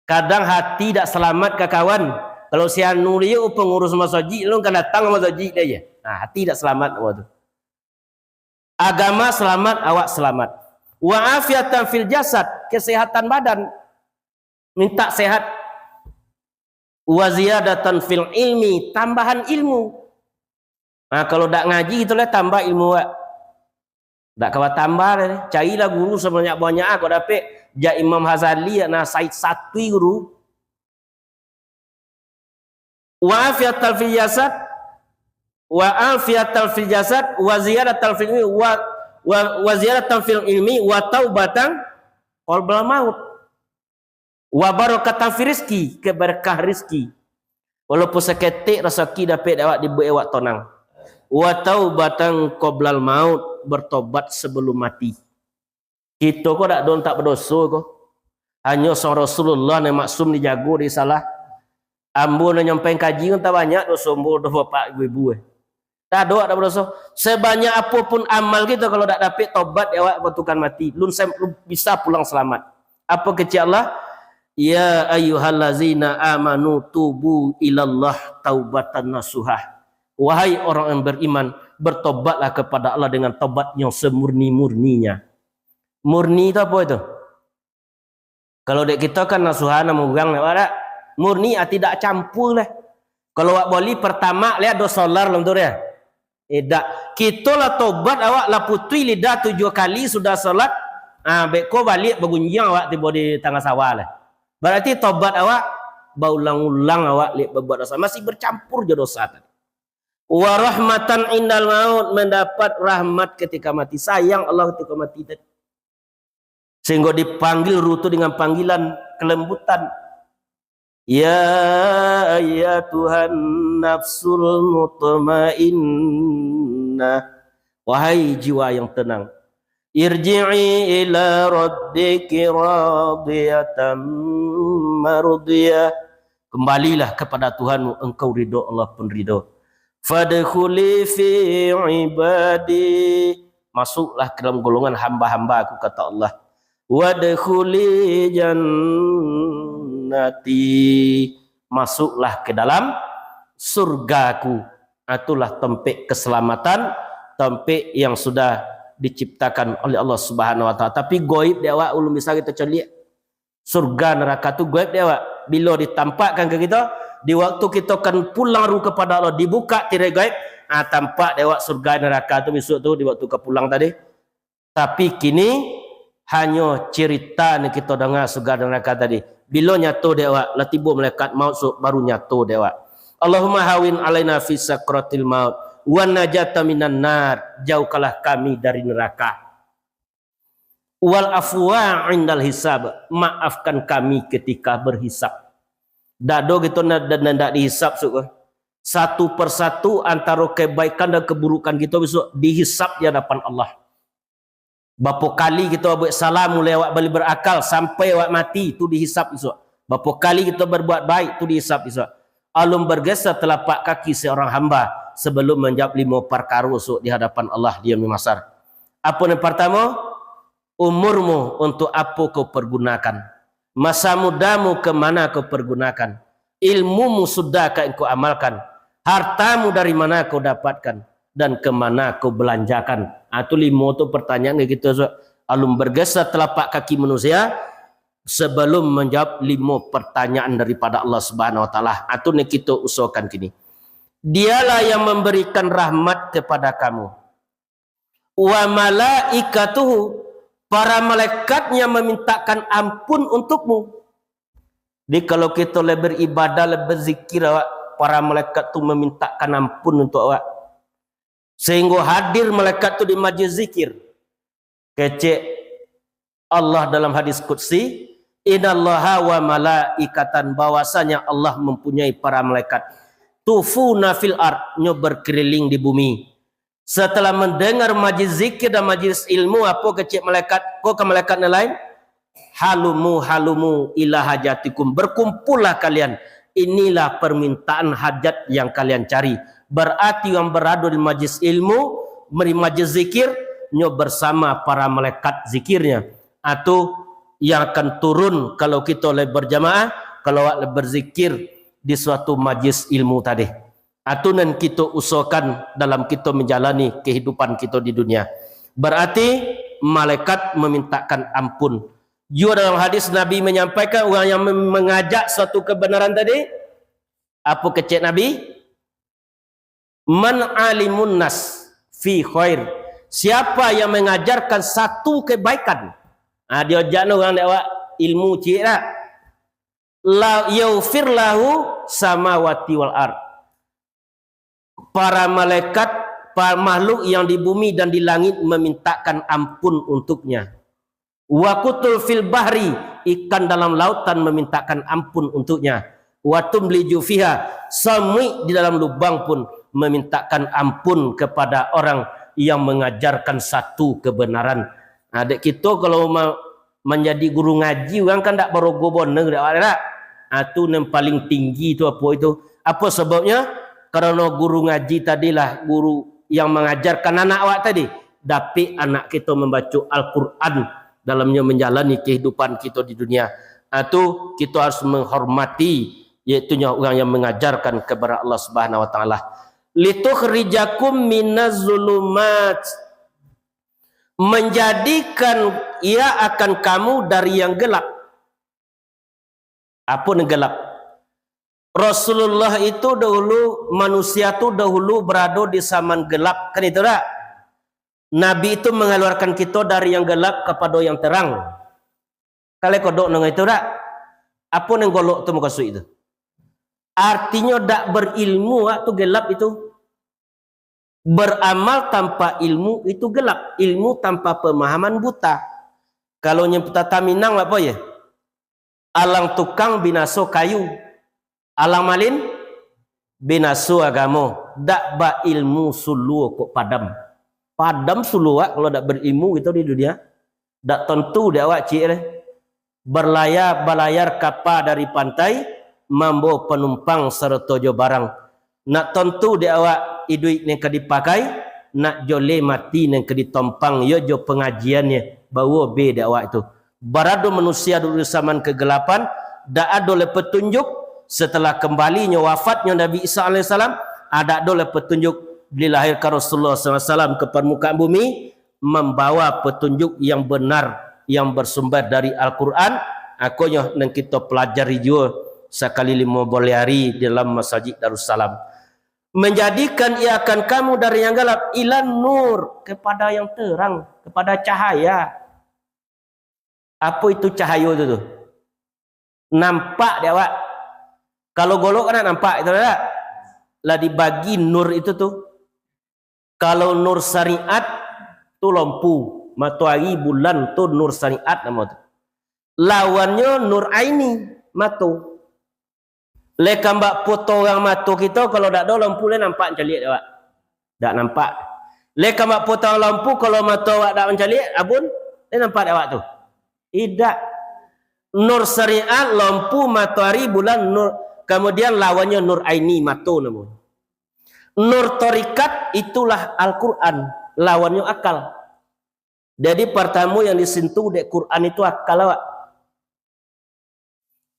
Kadang hati dak selamat ka kawan. Kalau si anu dia pengurus masajik, lu kan datang ka masajik dia je. Nah, hati dak selamat awak tu. Agama selamat, awak selamat. Wa afiatan fil jasad, kesehatan badan. Minta sehat. Wa ziyadatan fil ilmi, tambahan ilmu. Nah, kalau dak ngaji, itulah tambah ilmu awak. Dak kawa tambah dah. Carilah guru sebanyak-banyak, ah, kok dapek jak Imam Ghazali, nah, Said Satwi guru. Wa afiatan fil jasad, wa afiatan fil jasad, wa ziyadatan fil ilmi, wa, wa, wa ziyadatan fil ilmi, wa taubatan qablal maut. Wa barakatan fi rizki, keberkah rizki. Walaupun saketek rasaki dapek dek awak, dibuek awak tonang. Wa taubatan qoblal maut, bertobat sebelum mati. Kito ko dak ado tak badoso ko. Hanyo sang Rasulullah nan maksum dijago dari salah. Ambo nan nyampaian kaji kan tak banyak doso ambo, doso bapak ibu-ibu eh. Tak ado, dak badoso. Sebanyak apo pun amal kito, kalau dak dapek tobat di awak waktu kan mati, lun sem-, lun bisa pulang selamat. Apo kecek Allah? "Ya ayyuhallazina amanu tubu ilallah taubatan nasuha." Wahai orang yang beriman, bertobatlah kepada Allah dengan tobat yang semurni-murninya. Murni itu apo itu? Kalau dek kito kan nasuha nan murang, dak? Murni, ah, tidak campur lah. Kalau wak boli Pertamax, lihat ado solar dalam tu dia. Eh, dak. Kito lah tobat awak, lah putuih lidah tujuh kali sudah solat. Ah, beko baliak bagunjiang awak tibo di tangah sawah lah. Berarti tobat awak, baulang-ulang awak liak berbuat dosa. Masih bercampur jo dosa tadi. Wa rahmatan indal maut, mendapat rahmat ketika mati. Sayang Allah ketika mati tadi. Sehingga dipanggil ruh tu dengan panggilan kelembutan. "Ya ayyatuhan nafsul mutmainnah." Wahai jiwa yang tenang. "Irji'i ila rabbiki radiyatan mardiyah." Kembalilah kepada Tuhanmu, engkau ridho, Allah pun ridho. "Fadkhuli fi ibadi." Masuklah ke dalam golongan hamba-hamba-Ku, kata Allah. "Wadkhuli jannati." Masuklah ke dalam surga-Ku. Ah, itulah tampek keselamatan, tampek yang sudah diciptakan oleh Allah Subhanahu Wa Taala. Tapi goib dek awak, ulun bisa kito caliak. Surga neraka tu goib dek awak. Bilo ditampakkan ka kito, di waktu kito kan pulang ruh kepada Allah, dibuka tirai goib, ah, tampak dek awak surga neraka tu besok tu di waktu ka pulang tadi. Tapi kini Hanyo cirita nan kito danga surga dan naraka tadi. Bilo nyato dek awak, lah tibo malaikat maut, so, baru nyato dek awak. Allahumma hawin alaina fi sakratil maut, wa najata minan nar, jauhkanlah kami dari neraka. Wal afwa indal hisab, maafkan kami ketika berhisab. Dak ado kito nan, nan, nan dak dihisab, so. Satu persatu antaro kebaikan dan keburukan kito besok dihisab di hadapan Allah. Bapo kali kito buek salam, mulai awak bali berakal sampai awak mati, tu dihisab isuak. Bapo kali kito berbuat baik, tu dihisab isuak. Alun bergeser telapak kaki seorang hamba sebelum menjawab limo parkaro isuak di hadapan Allah di Yaumil Mahsyar. Apo nan partamo? Umurmu untuk apo kau pergunakan? Masa mudamu ke mana kau pergunakan? Ilmumu sudah ka engkau amalkan? Hartamu dari mana kau dapatkan? Dan ke mana kau belanjakan? Ah, tu limo tu pertanyaan ka kito, so, alun bergeser telapak kaki manusia sebelum menjawab limo pertanyaan daripada Allah Subhanahu Wa Taala. Ah, tu nan kito usahakan kini. Dialah yang memberikan rahmat kepada kamu. Wa malaikatuhu, para malaikatnya memintakan ampun untukmu. Jadi, kalau kito lah beribadah, lah berzikir awak, para malaikat tu memintakan ampun untuk awak. Sehingga hadir malaikat tu di majlis zikir. Kecek Allah dalam hadis qudsi, "Innallaha wa malaikatan," bahwasanya Allah mempunyai para malaikat. "Tufuna fil ard," nyo berkeliling di bumi. Setelah mendengar majlis zikir dan majlis ilmu, apo kecek malaikat ko ka malaikat nan lain? "Halumu, halumu ila hajatikum." Berkumpullah kalian. Inilah permintaan hajat yang kalian cari. Berarti yang berado di majlis ilmu, di majlis zikir, nyo bersama para malaikat zikirnya. Atau yang akan turun kalau kito lai berjamaah, kalau awak lai berzikir di suatu majlis ilmu tadi. Atau nan kito usahakan dalam kito menjalani kehidupan kito di dunia. Berarti malaikat memintakan ampun. Juga dalam hadis Nabi menyampaikan, orang yang mem-, mengajak suatu kebenaran tadi, apo kecek Nabi? "Man alimun nas fi khair." Siapa yang mengajarkan satu kebaikan, ha, diajakno urang dek awak ilmu ciek dak? "La yaufir lahu samawati wal ard." Para malaikat, para makhluk yang di bumi dan di langit memintakan ampun untuknya. "Wa kutul fil bahri," ikan dalam lautan memintakan ampun untuknya. "Wa tumliju fiha," samuik di dalam lubang pun memintakan ampun kepada orang yang mengajarkan satu kebenaran. Nah, dek kito kalau ma-, manjadi guru ngaji, urang kan dak barogo boneh, dak, dak? Ah, tu nan paling tinggi tu apo itu? Apo sababnyo? Karano guru ngaji tadilah guru yang mangajarkan anak awak tadi. Dapik anak kito mambaco Al-Quran dalamnyo manjalani kahidupan kito di dunia. Ah, tu kito harus manghormati, yaitunyo urang yang mangajarkan kepada Allah Subhanahu Wa Taala. "Litukhrijakum minaz zulumat," manjadikan Ia akan kamu dari yang gelap. Apo nan gelap? Rasulullah itu dahulu, manusia tu dahulu barado di zaman gelap, kan itu dak? Nabi itu mangaluarkan kito dari yang gelap kapado yang terang. Kalian kodok nang itu dak? Apo nan golok tu mukasuik itu? Artinyo dak berilmu, wak, tu gelap itu. Beramal tanpa ilmu itu gelap, ilmu tanpa pemahaman buta. Kalau nyo patah Minang apo ye? Alang tukang binaso kayu, alang malin binaso agamo. Dak bailmu suluah kok padam. Padam suluah, wak, kalau dak berilmu kito di dunia. Dak tantu dek awak ciek leh. Berlayar, balayar kapa dari pantai, mambawa panumpang sarato jo barang. Nak tantu dek awak iduik nan ka dipakai, nak joleh mati nan ka ditompang, iyo jo pangajiannyo, bawo be dek awak tu. Barado manusia dulu zaman kegelapan, dak ado lai patunjuk, setelah kambalinyo, wafatnyo Nabi Isa alaihissalam, ah, dak ado lai patunjuk, dilahirkan Rasulullah sallallahu alaihi wasallam ka parmukaan bumi, mambawa patunjuk yang benar, yang bersumber dari Al-Quran, akonyo nan kito pelajari juo sakali limo baleh ari di dalam Masajik Darussalam. Menjadikan Ia akan kamu dari yang gelap, ilan nur, kepada yang terang, kepada cahaya. Apo itu cahayo tu, tu? Nampak dek awak? Kalau golok kan nampak itu, dak? Lah dibagi nur itu tu. Kalau nur syariat tu lampu, matoari, bulan tu nur syariat namo tu. Lawannyo nur aini, mato. Lai kambak puto urang mato kito, kalau dak ado lampu, lai nampak mancaliak dek awak? Dak nampak. Lai kambak puto urang lampu, kalau mato awak dak mancaliak, abun, lai nampak dek awak tu? Idak. Nur syariat, lampu, matoari, bulan, nur, kamudian lawannyo nur aini, mato namo. Nur tarikat itulah Al-Quran, lawannyo akal. Jadi, partamo yang disentuh dek Quran itu akal awak.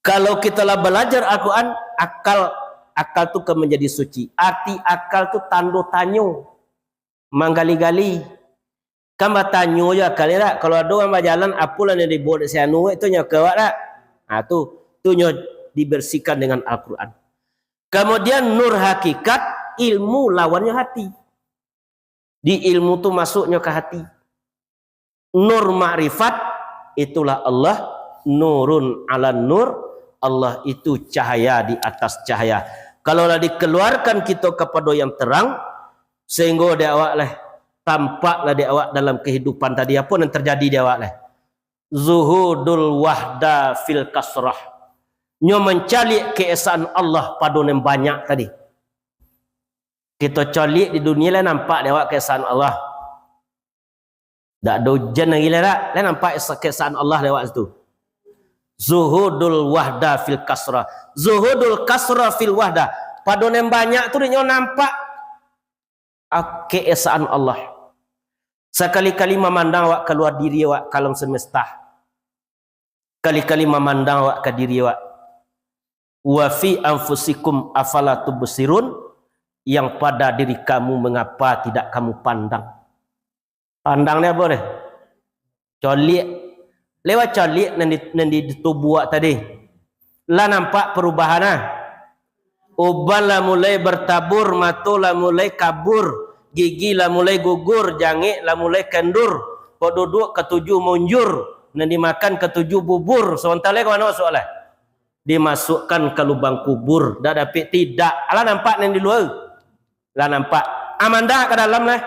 Kalau kita lah balajar Al-Quran, akal, akal tu kan manjadi suci. Arti akal tu tando tanyo, manggali-gali. Kan batanyo jo akal, yo dak? Kalau ado urang bajalan, apolah nan dibuek dek si anu, itu nyo ka awak dak? Ha, tu, tu nyo dibersihkan dengan Al-Quran. Kamudian nur hakikat, ilmu lawannyo hati. Di ilmu tu masuknyo ka hati. Nur makrifat, itulah Allah, nurun ala nur, Allah itu cahaya di atas cahaya. Kalau lah dikeluarkan kito kapado yang terang, sehinggo dek awak lah, tampaklah dek awak dalam kehidupan tadi, apo nan terjadi dek awak lah. Zuhudul wahda fil kasrah. Nyo mancaliak keesaan Allah pado nan banyak tadi. Kito caliak di dunia lah nampak dek awak keesaan Allah. Dak ado ujan lagi lah, dak? Lah nampak esa-, keesaan Allah dek awak situ. Zuhudul wahda fil kasrah. Zuhudul kasrah fil wahda. Pado nan banyak tu dek nyo nampak, ah, keesaan Allah. Sakali-kali mamandang awak kalua diri awak ka alam semesta. Kali-kali mamandang awak ka diri awak. Wa fi anfusikum afala tubsirun, yang pada diri kamu mengapa tidak kamu pandang? Pandang ni apo ni? Caliak. Lewat caliak nan di, nan di tubuah awak tadi. Lah nampak perubahan ah. Uban lah mulai bertabur, mato lah mulai kabur, gigi lah mulai gugur, jangek lah mulai kendur. Kok duduak katuju munjur, nan dimakan katuju bubur. Sabanta lai ka mano masuak lai? Dimasukkan ka lubang kubur. Dak dapek tidak. Alah nampak nan di lua? Lah nampak. Amanda ka dalam lah.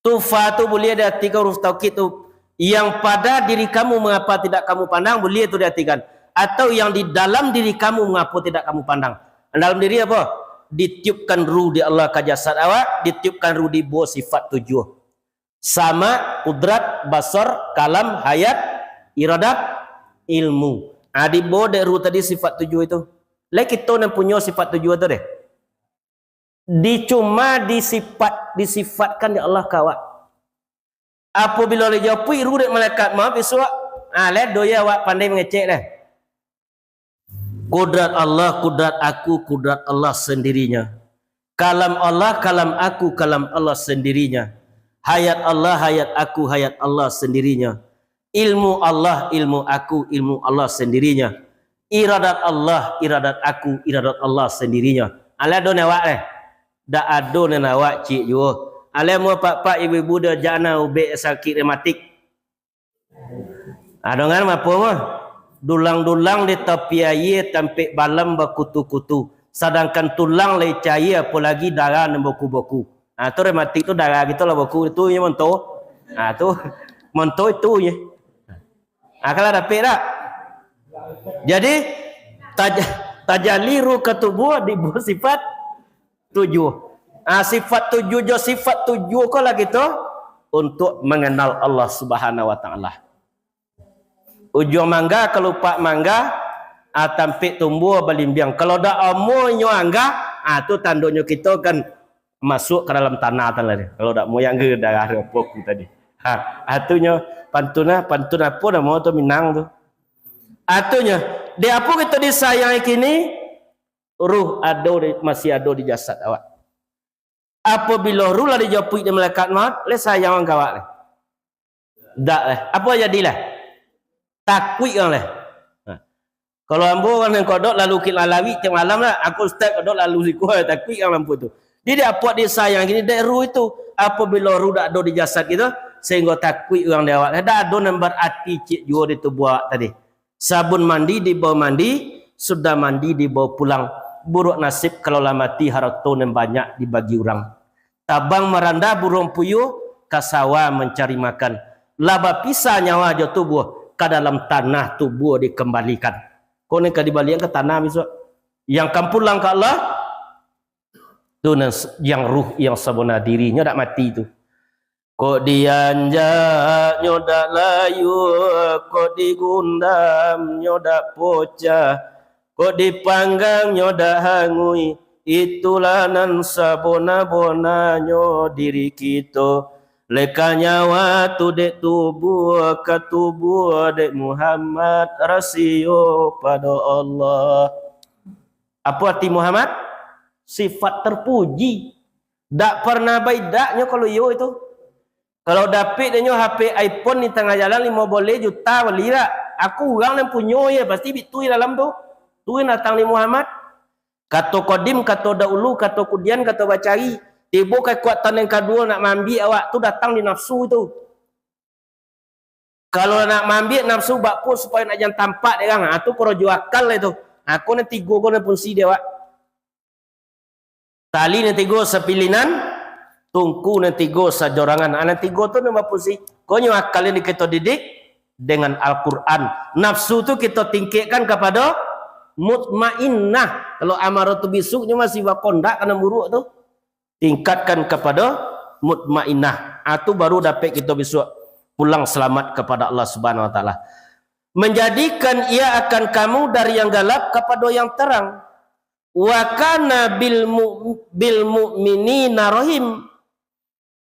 Tu fa tu buliah diartikan huruf taukid tu. Yang pada diri kamu mengapa tidak kamu pandang, buliah tu diartikan. Atau yang di dalam diri kamu mengapa tidak kamu pandang. Dalam diri apo? Ditiupkan ruh di Allah ka jasad awak, ditiupkan ruh di buah sifat tujuh. Sama, kudrat, basar, kalam, hayat, iradat, ilmu. Ah, dibawa dek ruh tadi sifat tujuh itu. Lai kito nan punyo sifat tujuh tu deh. Di, cuma disifat, disifatkan dek Allah ka awak. Apabilo dijapuik ruh dek malaikat maut bisuak, ah, lai doh yo awak pandai mangecek lai. Kudrat Allah, kudrat aku, kudrat Allah sendirinya. Kalam Allah, kalam aku, kalam Allah sendirinya. Hayat Allah, hayat aku, hayat Allah sendirinya. Ilmu Allah, ilmu aku, ilmu Allah sendirinya. Iradat Allah, iradat aku, iradat Allah sendirinya. Alah ado nan awak eh? Dak ado nan awak ciek juo. Alah mua pak-pak ibu-ibu dah jana ubek sakik rematik. Ado ngan apo mah? Dulang-dulang di tapi aia tampek balam bakutu-kutu. Sadangkan tulang lai caia, apolagi darah nan boku-boku. Ah, tu rematik tu darah gitu lah boku itu nyo monto. Ah, tu monto itu nyo. Ah, kalau dapek tak? Jadi taj-, tajali ruh ka tubuah di buah sifat tujuh. Ah, sifat tujuh jo sifat tujuh ko lah kito untuk mengenal Allah Subhanahu wa Taala. Ujuang mangga, kalupak mangga, ah, tampek tumbuah balimbiang. Kalau dak amuah nyo angga, ah, tu tandonyo kito kan masuk ka dalam tanah tu lah. Kalau dak amuah angga darah apo ku tadi. Ha, ah, tu nyo pantun lah, pantun apo namo tu Minang tu. Ah, tu nyo, dek apo kito disayangi kini? Ruh ado di, masih ado di jasad awak. Apabilo ruh lah dijapuik dek malaikat maut, lai sayang urang ka awak lai? Dak lai. Apo jadilah? Takuik urang lai. Ha. Kalau ambo urang nan kodok lalu kik lalawi tiap malam lah, aku ustaz kodok lalu siko, takuik urang lampu tu. Jadi apo disayang kini dek ruh itu? Apabilo ruh dak ado di jasad kito, sahinggo takuik urang di awak. Dah ado nan barati ciek juo di tubuah awak tadi. Sabun mandi dibawa mandi, sudah mandi dibawa pulang. Buruak nasib kalau lah mati, harato nan banyak dibagi urang. Tabang maranda buruang puyuh, ka sawah mancari makan. Lah bapisah nyawa jo tubuah, ka dalam tanah tubuah dikambalikan. Ko nan ka dibalikan ka tanah bisuak. Yang kan pulang ka Allah, tu nan s-, yang ruh yang sabana dirinyo dak mati tu. Kok dianjaknyo dak layua, kok digundamnyo dak pocah, kok dipanggangnyo dak hanguih, itulah nan sabona-bonanyo diri kito. Leka nyawa tu dek tubuah, ka tubuah dek Muhammad, rasio pado Allah. Apo arti Muhammad? Sifat terpuji. Dak pernah baidaknyo kalau iyo itu. Kalau dapik denyo H P iPhone di tangah jalan limo boleh juta bali dak? Aku urang nan punyo ye, pasti bitu di dalam tu. Tu yang datang di Muhammad. Kato kodim, kato dahulu, kato kudian, kato bacari. Tibo ka kuak taneng kaduo nak maambiak awak tu datang di nafsu tu. Kalau nak maambiak nafsu bakpo supayo nak jan tampak dek urang. Ha, tu korojo akal lah itu. Ha, ko nan tigo ko nan fungsi dia, Wak. Tali nan tigo sapilinan, tungku nan tigo sajorangan. Ha, nan tigo tu nan bafungsi. Ko nyo akal ini kito didik dengan Al-Quran. Nafsu tu kito tingkekkan kapado mutmainnah. Kalau amarah tu bisuk nyo masih bakondak ka nan buruak tu. Tingkatkan kapado mutmainnah. Ah, tu baru dapek kito bisuak pulang salamat kapado Allah Subhanahu Wa Taala. Manjadikan Ia akan kamu dari yang galap kapado yang tarang. Wa kana bil mu-, bil mu'minina rahim.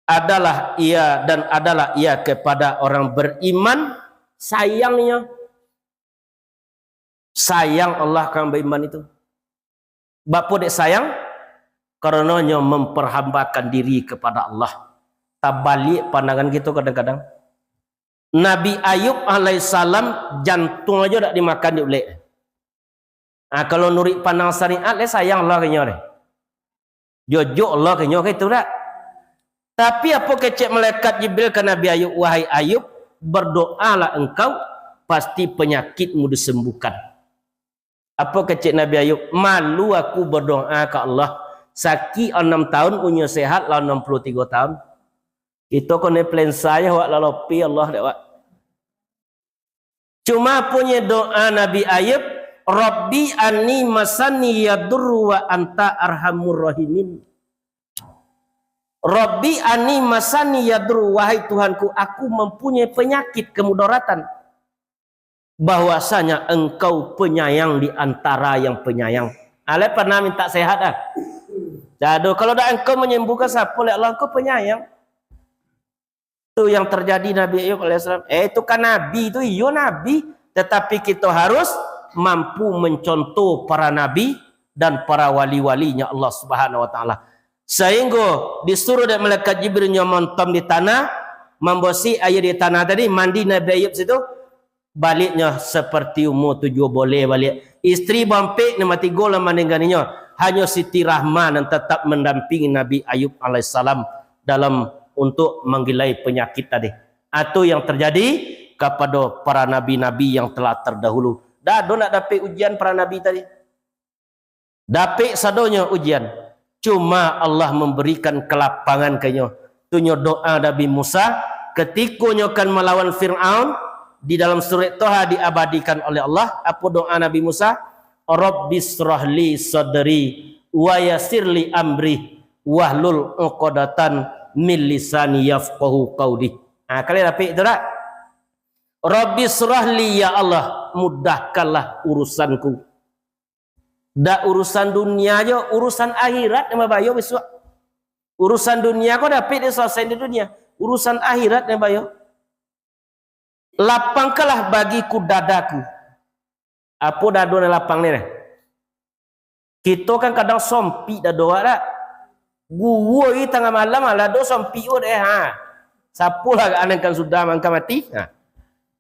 Adalah Ia dan adalah Ia kepada orang beriman sayangnya. Sayang Allah ka urang baiman itu. Bapo dek sayang? Karano nyo memperhambakan diri kepada Allah. Tabaliak pandangan kito kadang-kadang. Nabi Ayub alaihissalam jantuang ajo dak dimakan dek ulek. Ah, kalau nuruik pandang syariat, leh sayang Allah ka inyo deh. Jojok Allah ka inyo ka itu dak? Tapi apo kecek malaikat Jibril ka Nabi Ayub, "Wahai Ayub, berdoalah engkau, pasti penyakitmu disembuhkan." Apo kecek Nabi Ayub, "Malu aku berdoa ka Allah, sakik anam tahun, unyo sehat lah anam puluh tigo tahun." Kito ko ni pelensa je, wak, lalopi Allah dek, wak. Cuma punyo doa Nabi Ayub, "Rabbi anni masani yadurru wa anta arhamur rahimin." "Rabbi anni masani yadurru, wahai Tuhanku, aku mempunyai penyakit kemudaratan." Bahwasanya Engkau penyayang di antara yang penyayang. Alai pernah minta sehat ah? Jado, kalau dak Engkau menyembuhkan, siapa lek Allah? Engkau penyayang. Tu yang terjadi Nabi Ayub alaihissalam. Eh, itu kan Nabi, itu iyo Nabi. Tetapi kita harus mampu mencontoh para nabi dan para wali-walinya Allah Subhanahu Wa Taala. Sehingga disuruh dek malaikat Jibril nyo montom di tanah, mambosik aia di tanah tadi, mandi Nabi Ayub situ, baliknyo seperti umur tujuah boleh balik. Isteri bampek, nan batigo lah maninggalinyo. Hanyo Siti Rahma nan tetap mendampingi Nabi Ayub alaihissalam dalam untuk manggilai penyakit tadi. Atau yang terjadi kepada para nabi-nabi yang telah terdahulu. Dah ado nak dapik ujian para nabi tadi. Dapik sadonyo ujian. Cuma Allah memberikan kelapangan ka inyo. Tu nyo doa Nabi Musa, ketiko nyo kan malawan Fir'aun, di dalam surat Toha diabadikan oleh Allah, apo doa Nabi Musa? "Rabbisyrahli sadri, wa yassirli amri, wahlul uqdatan min lisani yafqahu qauli." Ha, kalian dapik tu dak? "Rabbisyrahli, ya Allah, mudahkanlah urusanku." Dak urusan dunia jo, urusan akhirat nan babayo bisuak. Urusan dunia ko dapik disalasaian di dunia. Urusan akhirat nan bayo. "Lapangkanlah bagiku dadaku." Apo dado nan lapang ni, neh? Kito kan kadang sompik dado awak dak? Guo i tangah malam, alah do sompik ko deh, ha. Sapolah ka anangkan sudah mangka mati? Ha.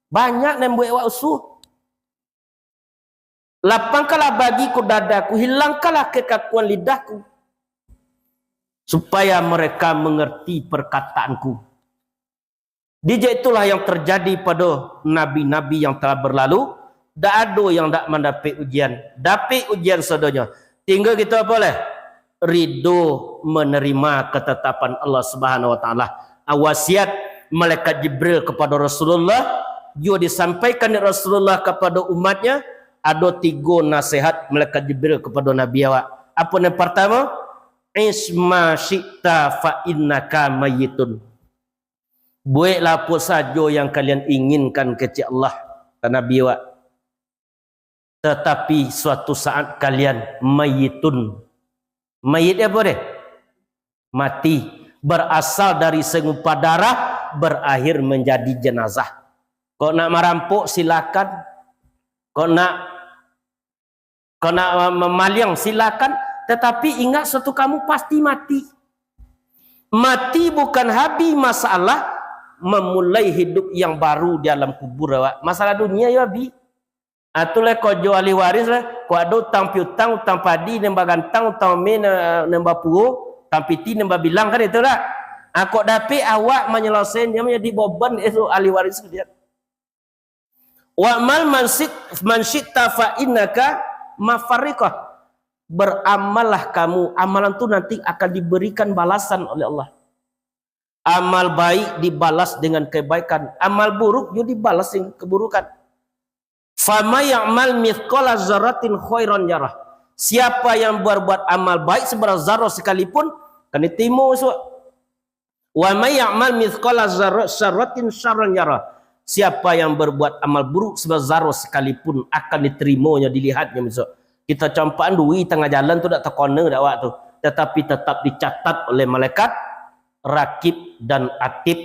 Banyak nan buek awak usuh. "Lapangkanlah bagiku dadaku, hilangkanlah kekakuan lidahku, supaya mereka mengerti perkataanku." Dijak itulah yang terjadi pado nabi-nabi yang telah berlalu, dak ado yang dak mandapek ujian. Dapek ujian sadonyo. Tingga kito apo lai? Rido menerima ketetapan Allah Subhanahu wa Taala. Wasiat malaikat Jibril kepada Rasulullah, juo disampaikan dek Rasulullah kepada umatnya, ado tigo nasihat malaikat Jibril kepada Nabi awak. Apo nan pertama? "Ish ma syi'ta fa innaka mayyitun." "Bueklah apo sajo yang kalian inginkan," kecek Allah ka Nabi awak. "Tetapi suatu saat kalian mayyitun." Mayit apo deh? Mati. Berasal dari segumpal darah, berakhir menjadi jenazah. Kok nak marampok, silakan. Kok nak, kok nak mamaliang, silakan. Tetapi ingat satu, kamu pasti mati. Mati bukan habih masalah, memulai hidup yang baru di alam kubur awak. Masalah dunia yo habih. Ah, tu lah kojo ahli waris lah. Kok ado utang piutang, utang padi nan bagantang, utang ame nan, nan bapuo, utang piti nan babilang, kan itu lah. Ah, kok dapek awak manyalasaian, dia manjadi boban esok ahli waris dia. "Wa'mal man syit-, man syi'ta fa innaka mafarriqah." Beramallah kamu, amalan tu nanti akan diberikan balasan oleh Allah. Amal baik dibalas dengan kebaikan, amal buruk juga dibalas dengan keburukan. "Fama ya'mal mithqala zarratin khairan yarah." Siapa yang berbuat amal baik seberat zarah sekalipun, akan diterima esok. "Wa may ya'mal mithqala zarra-, syarratin syarran yarah." Siapa yang berbuat amal buruk seberat zarah sekalipun, akan diterimanya, dilihatnya besok. Kita campakan duri tangah jalan tu dak takona dak awak tu, tetapi tetap dicatat oleh malaikat Rakib dan Atid.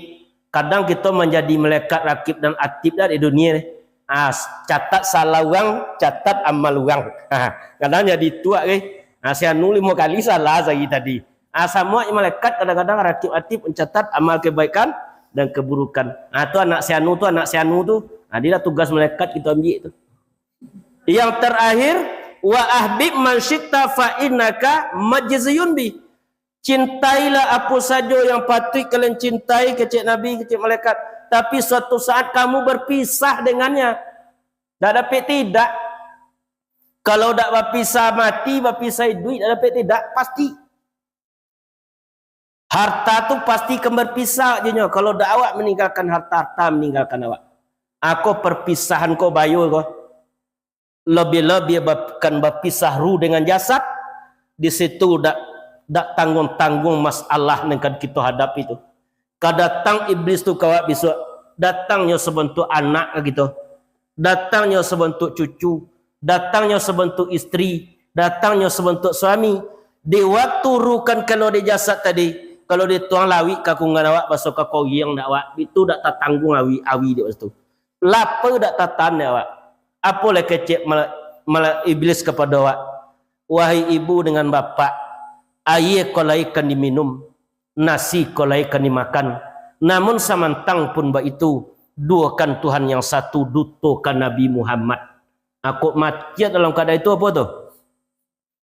Kadang kita manjadi malaikat Rakib dan Atid dah di dunia ni. Ah, catat salah urang, catat amal urang. Ha, kadang jadi tuak ke. Ha, si anu limo kali salah sehari tadi. Ah, samo malaikat kadang-kadang Rakib Atid mencatat amal kebaikan dan keburukan. Ah, tu anak si anu tu, anak si anu tu. Ah, dia lah tugas malaikat kita ambil tu. Yang terakhir, "Wa ahbib man syi'ta fa innaka majziyun bih." Cintailah apo sajo yang patuik kalian cintai, kecek Nabi, kecek malaikat. Tapi suatu saat kamu berpisah dengannya. Dak dapek tidak. Kalau dak bapisah mati, bapisah iduik, dak dapek tidak, pasti. Harta tu pasti kan berpisah je nyo. Kalau dak awak meninggalkan harta, harta meninggalkan awak. Ako perpisahan ko bayo ko. Lebih-lebih ba-, kan bapisah ruh dengan jasad, di situ dak, dak tanggung-tanggung masalah nan kan kito hadapi tu. Ka datang iblis tu ka awak bisuak, datangnyo sabantuak anak ka kito, datangnyo sabantuak cucu, datangnyo sabantuak isteri, datangnyo sabantuak suami. Di waktu ruh kan kalua di jasad tadi, kalau dituang lawik ka kunggan awak, baso ka koriang dak awak, itu dak tatanggung awi, awi dek waktu tu. Lapa dak tatahan dek awak. Apo lai kecek mala-, mala-, iblis kapado awak, "Wahai ibu dengan bapak, aia ko lai kan diminum, nasi ko lai kan dimakan, namun samantang pun baitu, duokan Tuhan yang satu, dutokan Nabi Muhammad." Ako mati dalam keadaan itu apo tu?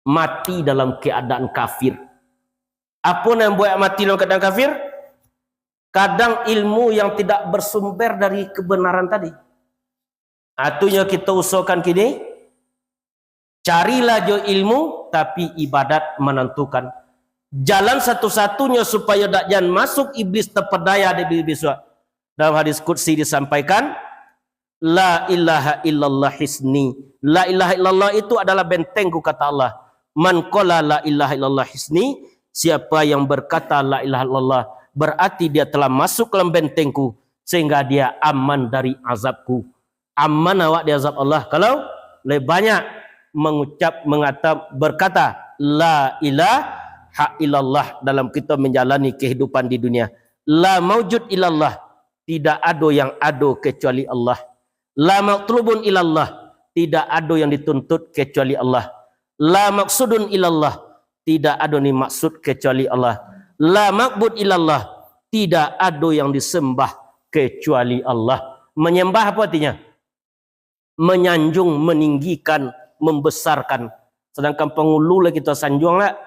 Mati dalam keadaan kafir. Apo nan buek mati dalam keadaan kafir? Kadang ilmu yang tidak bersumber dari kebenaran tadi. Atunyo kito usahakan kini, carilah jo ilmu, tapi ibadat manantukan. Jalan satu-satunyo supayo dak jan masuk iblis tapedaya di bisuak. Dalam hadis qudsi disampaikan, "La ilaha illallah hisni." La ilaha illallah itu adalah bentengku, kata Allah. "Man qala la ilaha illallah hisni," siapa yang berkata la ilaha illallah, berarti dia telah masuk dalam bentengku, sehingga dia aman dari azabku. Aman awak di azab Allah kalau lebih banyak mengucap, mengata, berkata la ilaha illallah dalam kita menjalani kehidupan di dunia. La maujud illallah, tidak ado yang ado kecuali Allah. La matlubun illallah, tidak ado yang dituntut kecuali Allah. La maksudun illallah, tidak ado ni maksud kecuali Allah. La ma'bud illallah, tidak ado yang disembah kecuali Allah. Menyembah apa artinya? Menyanjung, meninggikan, membesarkan. Sedangkan pangulu lah kita sanjuang lah.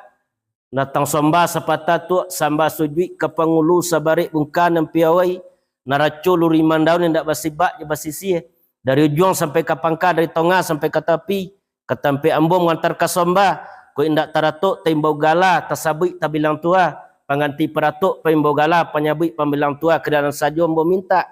Datang sambah sapatah tuak, sambah sujuik ka pangulu sabarek bungka nan piawai. Naraco luri mandaun indak basibak jo basisiah. Dari ujuang sampai ka pangka, dari tongah sampai ka tapi. Ka tampek ambo mangantar ka samba. Kok indak taratok taimbau gala, tasabuik tabilang tua. Pangganti paratok paimbau gala, panyabuik pambilang tua, ka dalam sajo ambo mintak.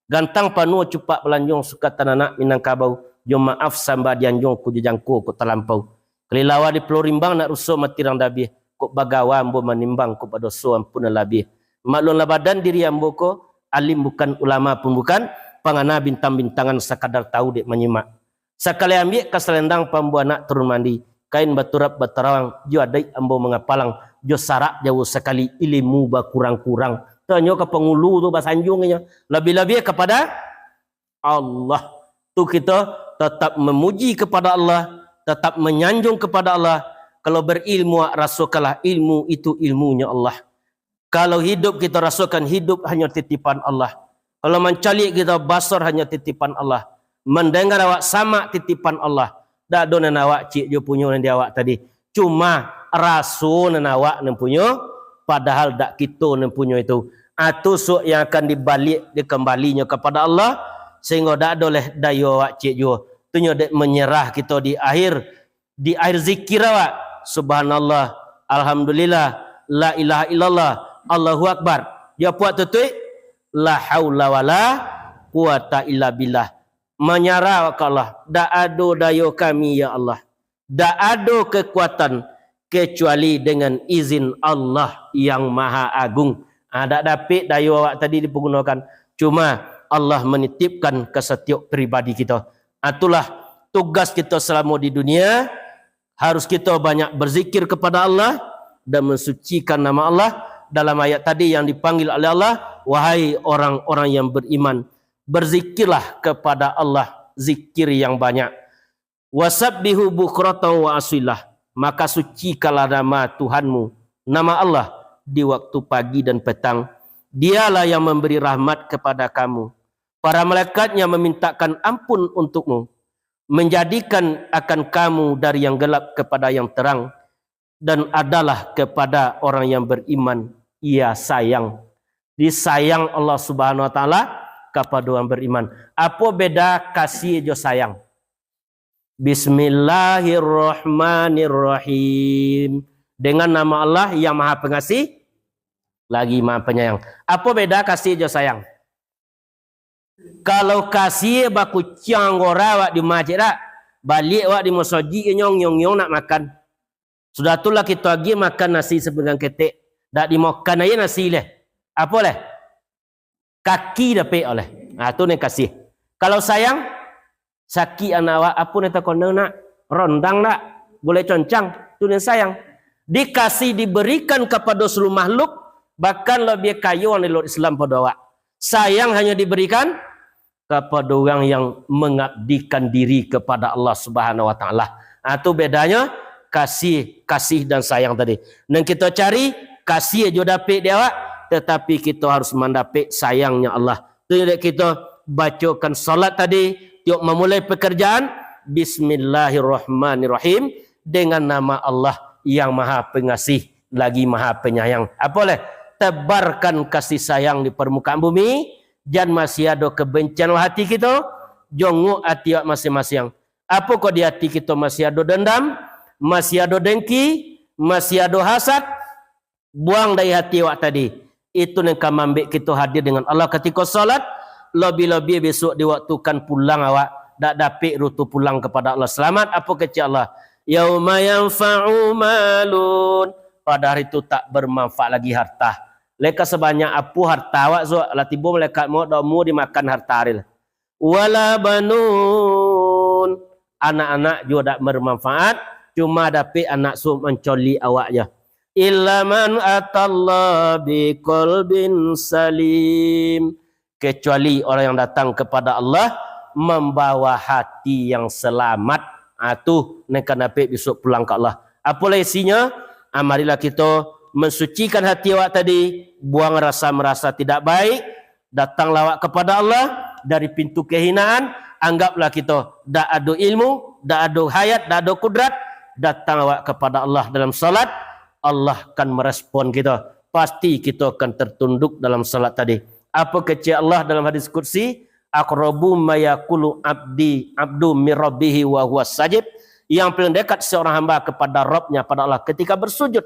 Gantang panuah cupak balanjuang, suka tananak Minangkabau. Jo maaf samba dianjuang, ko jo jangko ko talampau. Kalilawa di Pulau Rimbang, nak ruso mati rang dabiah. Kok bagawa ambo manimbang, kok badoso ampun nan labiah. Maklumlah badan diri ambo ko, alim bukan, ulama pun bukan, pangana bintang-bintangan, sakadar tahu dek manyimak. Sakali ambiak ka salendang, pambuanak turun mandi, kain baturap batarawang, jo adaik ambo mangapalang, jo sarak jauah sakali, ilimu bakurang-kurang. Tanyo ka pangulu tu basanjuang inyo, labiah-labiah kapada Allah. Tu kito tatap mamuji kapada Allah, tatap manyanjung kapada Allah. Kalau berilmu, rasokanlah ilmu itu ilmunyo Allah. Kalau hidup, kito rasokan hidup hanyo titipan Allah. Kalau mancaliak kito, basar hanyo titipan Allah. Mandanga awak samak titipan Allah. Dak ado nan awak ciek jo punyo nan di awak tadi. Cuma raso nan awak nan punyo, padahal dak kito nan punyo itu. Atu suok yang akan dibaliak, dikembalinyo kapada Allah, sehinggo dak ado leh dayo awak ciek juo. Tu nyo dek manyerah kito di akhir, di akhir zikir awak, Subhanallah, Alhamdulillah, La ilaha illallah, Allahu Akbar. Di apuak tutuik, La haula wala quwata illa billah. Manyarah ka Allah, dak ado dayo kami, ya Allah. Dak ado kekuatan kecuali dengan izin Allah yang Maha Agung. Ah, dak dapek dayo awak tadi dipagunokan. Cuma Allah manitipkan ka satiok pribadi kito. Ah, itulah tugas kito salamo di dunia. Harus kito banyak berzikir kepada Allah dan mensucikan nama Allah. Dalam ayat tadi yang dipanggil oleh Allah, "Wahai orang-orang yang beriman, berzikirlah kepada Allah, zikir yang banyak." "Wasabbihu bukratan wa asilah." Maka sucikanlah nama Tuhanmu, nama Allah, di waktu pagi dan petang. Dialah yang memberi rahmat kepada kamu. Para malaikat-Nya memintakan ampun untukmu, menjadikan akan kamu dari yang gelap kepada yang terang, dan adalah kepada orang yang beriman Ia sayang. Disayang Allah Subhanahu wa Taala kapada orang beriman. Apo beda kasih jo sayang? Bismillahirrahmanirrahim. Dengan nama Allah yang Maha Pengasih, lagi Maha Penyayang. Apo beda kasih jo sayang? Kalau kasih bakuciang anggora awak di umah ciek dak, baliak awak di musajik nyong nyong nyong nak makan. Sudah tu lah kito agiah makan nasi sapinggan ketek, dak dimakan aja nasi leh. Apo leh? Kaki dapek oleh. Ah, tu nan kasih. Kalau sayang, sakik anak awak, apo nan takona nak? Rondang nak? Gulai concang, tu nan sayang. Dikasih diberikan kapado saluruh makhluk, bahkan labiah kayo urang di luar Islam pado awak. Sayang hanyo diberikan kapado urang yang mangabdikan diri kapado Allah Subhanahu wa Taala. Ah, tu bedanyo kasih, kasih dan sayang tadi. Nan kito cari kasih jo dapek di awak, tatapi kito harus mandapek sayangnya Allah. Tu dek kito bacokan salat tadi, tiok mamulai pekerjaan, Bismillahirrahmanirrahim, dengan nama Allah yang Maha Pengasih lagi Maha Penyayang. Apo leh? Tebarkan kasih sayang di permukaan bumi, jan masih ado kebencian hati kito, jongok ati awak masing-masing. Apo kok di ati kito masih ado dendam, masih ado dengki, masih ado hasad, buang dari hati awak tadi. Itu nan ka mambek kito hadir dengan Allah katiko salat, lobi-lobi besok di waktu kan pulang awak, dak dapek rutu pulang kapado Allah salamat, apo kecek Allah? "Yauma yanfa'u malun." Pada hari tu tak bermanfaat lagi harta. Leka sabanyak apo harta awak, so, lah tibo malaikat maut, dak mau dimakan harta hari lah. "Wala banun." Anak-anak juo dak bermanfaat, cuma dapek anak suok mancolik awak ja. "Illa man atallaha biqalbin salim." Kecuali orang yang datang kepada Allah membawa hati yang selamat. Ah, tu nan ka dapek besok pulang ka Allah. Apolah isinyo? Ah, marilah kito mensucikan hati awak tadi, buang rasa merasa tidak baik, datanglah awak kepada Allah dari pintu kehinaan, anggaplah kito dak ado ilmu, dak ado hayat, dak ado kudrat, datang awak kepada Allah dalam salat, Allah akan merespon kito. Pasti kito akan tertunduk dalam salat tadi. Apa kecek Allah dalam hadis qudsi? "Aqrabu ma yakulu abdi, abdu min rabbihi wa huwa sajid." Yang paling dekat seorang hamba kepada Rabbnya pada Allah ketika bersujud.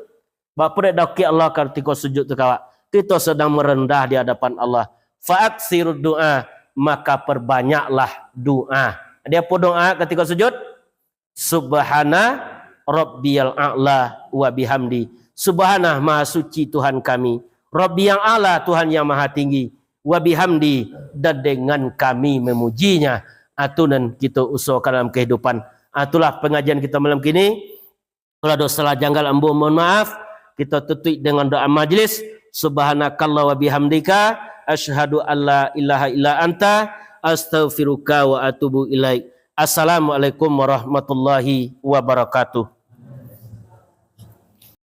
Bak pun dek dakek Allah ketika sujud tu kawak. Kita sedang merendah di hadapan Allah. "Fa aksiru du'a," maka perbanyaklah doa. Dia pun doa ketika sujud, "Subhana rabbiyal a'la wa bihamdi." Subhana, maha suci Tuhan kami. Rabbi yang a'la, Tuhan yang maha tinggi. Wa bihamdi, dan dengan kami memujinya. Atu nan kita usahakan dalam kehidupan. Atulah pengajian kita malam kini. Kalau ada salah janggal, ambo mohon maaf. Kita tutup dengan doa majlis. Subhanakallah wa bihamdika, asyhadu an la ilaha illa anta, astaghfiruka wa atubu ilaik. Assalamualaikum warahmatullahi wabarakatuh.